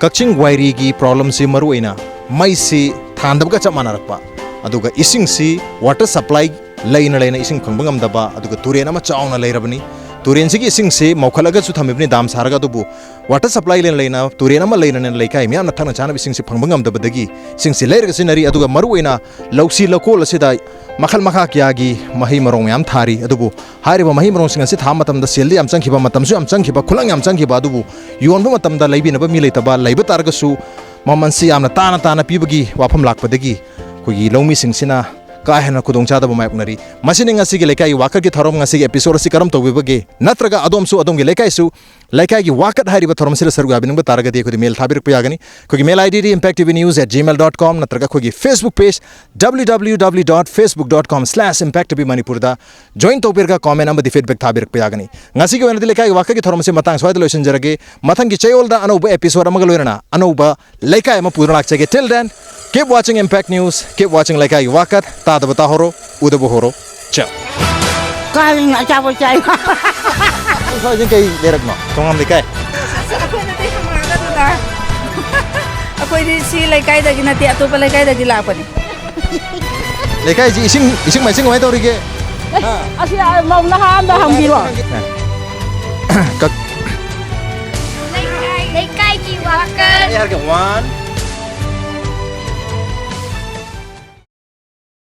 ꯀꯛꯆꯤꯡ ꯋꯥꯏꯔꯤꯒꯤ ꯄ꯭ꯔꯣꯕ꯭ꯂꯦꯝꯁꯤ ꯃꯔꯨꯑꯣꯏꯅ ꯃꯩꯁꯤ ꯊꯥꯟꯗꯕꯒ ꯆꯞ ꯃꯥꯟꯅꯔꯛꯄ, ꯑꯗꯨꯒ ꯏꯁꯤꯡꯁꯤ ꯋꯥꯇꯔ ꯁꯄ꯭ꯂꯥꯏ ꯂꯩꯅ ꯂꯩꯅ ꯏꯁꯤꯡ ꯐꯪꯕ ꯉꯝꯗꯕ, ꯑꯗꯨꯒ ꯇꯨꯔꯦꯟ ꯑꯃ ꯆꯥꯎꯅ ꯂꯩꯔꯕꯅꯤ꯫ ꯇꯨꯔꯦꯟꯁꯤꯒꯤ ꯏꯁꯤꯡꯁꯤ ꯃꯧꯈꯠꯂꯒꯁꯨ ꯊꯝꯃꯤꯕꯅꯤ, ꯗꯥꯝ ꯁꯥꯔꯒ, ꯑꯗꯨꯕꯨ ꯋꯥꯇꯔ ꯁꯄ꯭ꯂꯥꯏ ꯂꯩꯅ ꯂꯩꯅ, ꯇꯨꯔꯦꯟ ꯑꯃ ꯂꯩꯅꯅ ꯂꯩꯀꯥꯏ ꯃꯤꯌꯥꯝꯅ ꯊꯛꯅ ꯆꯥꯅꯕ ꯏꯁꯤꯡꯁꯤ ꯐꯪꯕ ꯉꯝꯗꯕꯗꯒꯤ ꯏꯁꯤꯡꯁꯤ ꯂꯩꯔꯒ ꯁꯤꯖꯤꯟꯅꯔꯤ꯫ ꯑꯗꯨꯒ ꯃꯔꯨꯑꯣꯏꯅ ꯂꯧꯁꯤ ꯂꯧꯀꯣꯜ ꯑꯁꯤꯗ ꯃꯈꯜ ꯃꯈꯥ ꯀꯌꯥꯒꯤ ꯃꯍꯩ ꯃꯔꯣꯡ ꯃꯌꯥꯝ ꯊꯥꯔꯤ꯫ ꯑꯗꯨꯕꯨ ꯍꯥꯏꯔꯤꯕ ꯃꯍꯩ ꯃꯔꯣꯡꯁꯤꯡ ꯑꯁꯤ ꯊꯥꯕ ꯃꯇꯝꯗ ꯁꯦꯜꯗꯤ ꯌꯥꯝ ꯆꯪꯈꯤꯕ, ꯃꯇꯝꯁꯨ ꯌꯥꯝ ꯆꯪꯈꯤꯕ, ꯈꯨꯂꯪ ꯌꯥꯝ ꯆꯪꯈꯤꯕ, ꯑꯗꯨꯕꯨ ꯌꯣꯟꯕ ꯃꯇꯝꯗ ꯂꯩꯕꯤꯅꯕ ꯃꯤ ꯂꯩꯇꯕ, ꯂꯩꯕ ꯇꯥꯔꯒꯁꯨ ꯃꯃꯜꯁꯤ ꯌꯥꯝꯅ ꯇꯥꯅ ꯇꯥꯅ ꯄꯤꯕꯒꯤ ꯋꯥꯐꯝ ꯂꯥꯛꯄꯗꯒꯤ ꯑꯩꯈꯣꯏꯒꯤ ꯂꯧꯃꯤꯁꯤꯡꯁꯤꯅ ꯀꯥ ꯍꯦꯟꯅ ꯈꯨꯗꯣꯡꯆꯥꯗꯕ ꯃꯥꯌꯣꯛꯅꯔꯤ꯫ ꯃꯁꯤꯅꯤ ꯉꯁꯤꯒꯤ ꯂꯩꯀꯥꯏꯒꯤ ꯋꯥꯀꯠꯀꯤ ꯊꯧꯔꯝ꯫ ꯉꯁꯤꯒꯤ ꯑꯦꯄꯤꯁꯣꯗ ꯑꯁꯤ ꯀꯔꯝ ꯇꯧꯕꯤꯕꯒꯦ? ꯅꯠꯇ꯭ꯔꯒ ꯑꯗꯣꯝꯁꯨ ꯑꯗꯣꯝꯒꯤ ꯂꯩꯀꯥꯏꯁꯨ ꯂꯩꯀꯥꯏꯒꯤ ꯋꯥꯀꯠ ꯍꯥꯏꯔꯤꯕ ꯊꯧꯔꯝ ꯑꯁꯤꯗ ꯁꯔꯨꯛ ꯌꯥꯕꯤꯅꯤꯡꯕ ꯇꯥꯔꯒꯗꯤ ꯑꯩꯈꯣꯏꯗ ꯃꯦꯜ ꯊꯥꯕꯤꯔꯛꯄ ꯌꯥꯒꯅꯤ꯫ ꯑꯩꯈꯣꯏꯒꯤ ꯃꯦꯜ ꯑꯥꯏ ꯗꯤꯗꯤ impact t v news at gmail dot com, ꯅꯠꯇ꯭ꯔꯒ ꯑꯩꯈꯣꯏꯒꯤ Facebook page w w w dot facebook dot com slash impact t v manipur ꯗ ꯖꯣꯏꯟ ꯇꯧꯕꯤꯔꯒ ꯀꯣꯃꯦꯟ ꯑꯃꯗꯤ ꯐꯤꯗꯕꯦꯛ ꯊꯥꯕꯤꯔꯛꯄ ꯌꯥꯒꯅꯤ꯫ ꯉꯁꯤꯒꯤ ꯑꯣꯏꯅꯗꯤ ꯂꯩꯀꯥꯏꯒꯤ ꯋꯥꯀꯠꯀꯤ ꯊꯧꯔꯝ ꯑꯁꯤ ꯃꯇꯥꯡ ꯁ꯭ꯋꯥꯏꯗ ꯂꯣꯏꯁꯤꯟꯖꯔꯒꯦ꯫ ꯃꯊꯪꯒꯤ ꯆꯌꯣꯜꯗ ꯑꯅꯧꯕ ꯑꯦꯄꯤꯁꯣꯗ ꯑꯃꯒ ꯂꯣꯏꯅꯅ ꯑꯅꯧꯕ ꯂꯩꯀꯥꯏ ꯑꯃ ꯄꯨꯗꯨꯅ ꯂꯥꯛꯆꯒꯦ꯫ Till then, keep watching Impact News, keep watching ꯂꯩꯀꯥꯏꯒꯤ ꯋꯥꯀꯠ꯫ ꯇꯥꯗꯕ ꯇꯥꯍꯧꯔꯣ, ꯎꯗꯕ ꯍꯧꯔꯣ꯫ ꯆꯥꯎ꯫ ꯀꯥꯏꯅ ꯑꯆꯥꯄꯣꯠ ꯆꯥꯏ꯫ ꯁ꯭ꯋꯥꯏꯁꯤ ꯀꯩ ꯂꯩꯔꯛꯅꯣ? ꯊꯣꯉꯥꯝ ꯂꯩꯀꯥꯏ꯫ ꯑꯩꯈꯣꯏ ꯅꯠꯇꯦ, ꯍꯪꯉꯛꯑꯒ ꯑꯗꯨꯗ꯫ ꯑꯩꯈꯣꯏꯗꯤ ꯁꯤ ꯂꯩꯀꯥꯏꯗꯒꯤ ꯅꯠꯇꯦ, ꯑꯇꯣꯞꯄ ꯂꯩꯀꯥꯏꯗꯒꯤ ꯂꯥꯛꯄꯅꯤ꯫ ꯂꯩꯀꯥꯏꯁꯤ ꯏꯁꯤꯡ, ꯏꯁꯤꯡ ꯃꯥꯏꯁꯤꯡ ꯀꯃꯥꯏꯅ ꯇꯧꯔꯤꯒꯦ? ꯑꯁꯤ ꯃꯧ ꯅꯍꯥ ꯑꯝꯗ ꯍꯪꯕꯤꯔꯣ꯫ ꯀꯛ- ꯂꯩꯀꯥꯏꯒꯤ ꯋꯥꯀꯠ꯫ ꯑꯩ ꯍꯥꯏꯔꯒꯦ, one,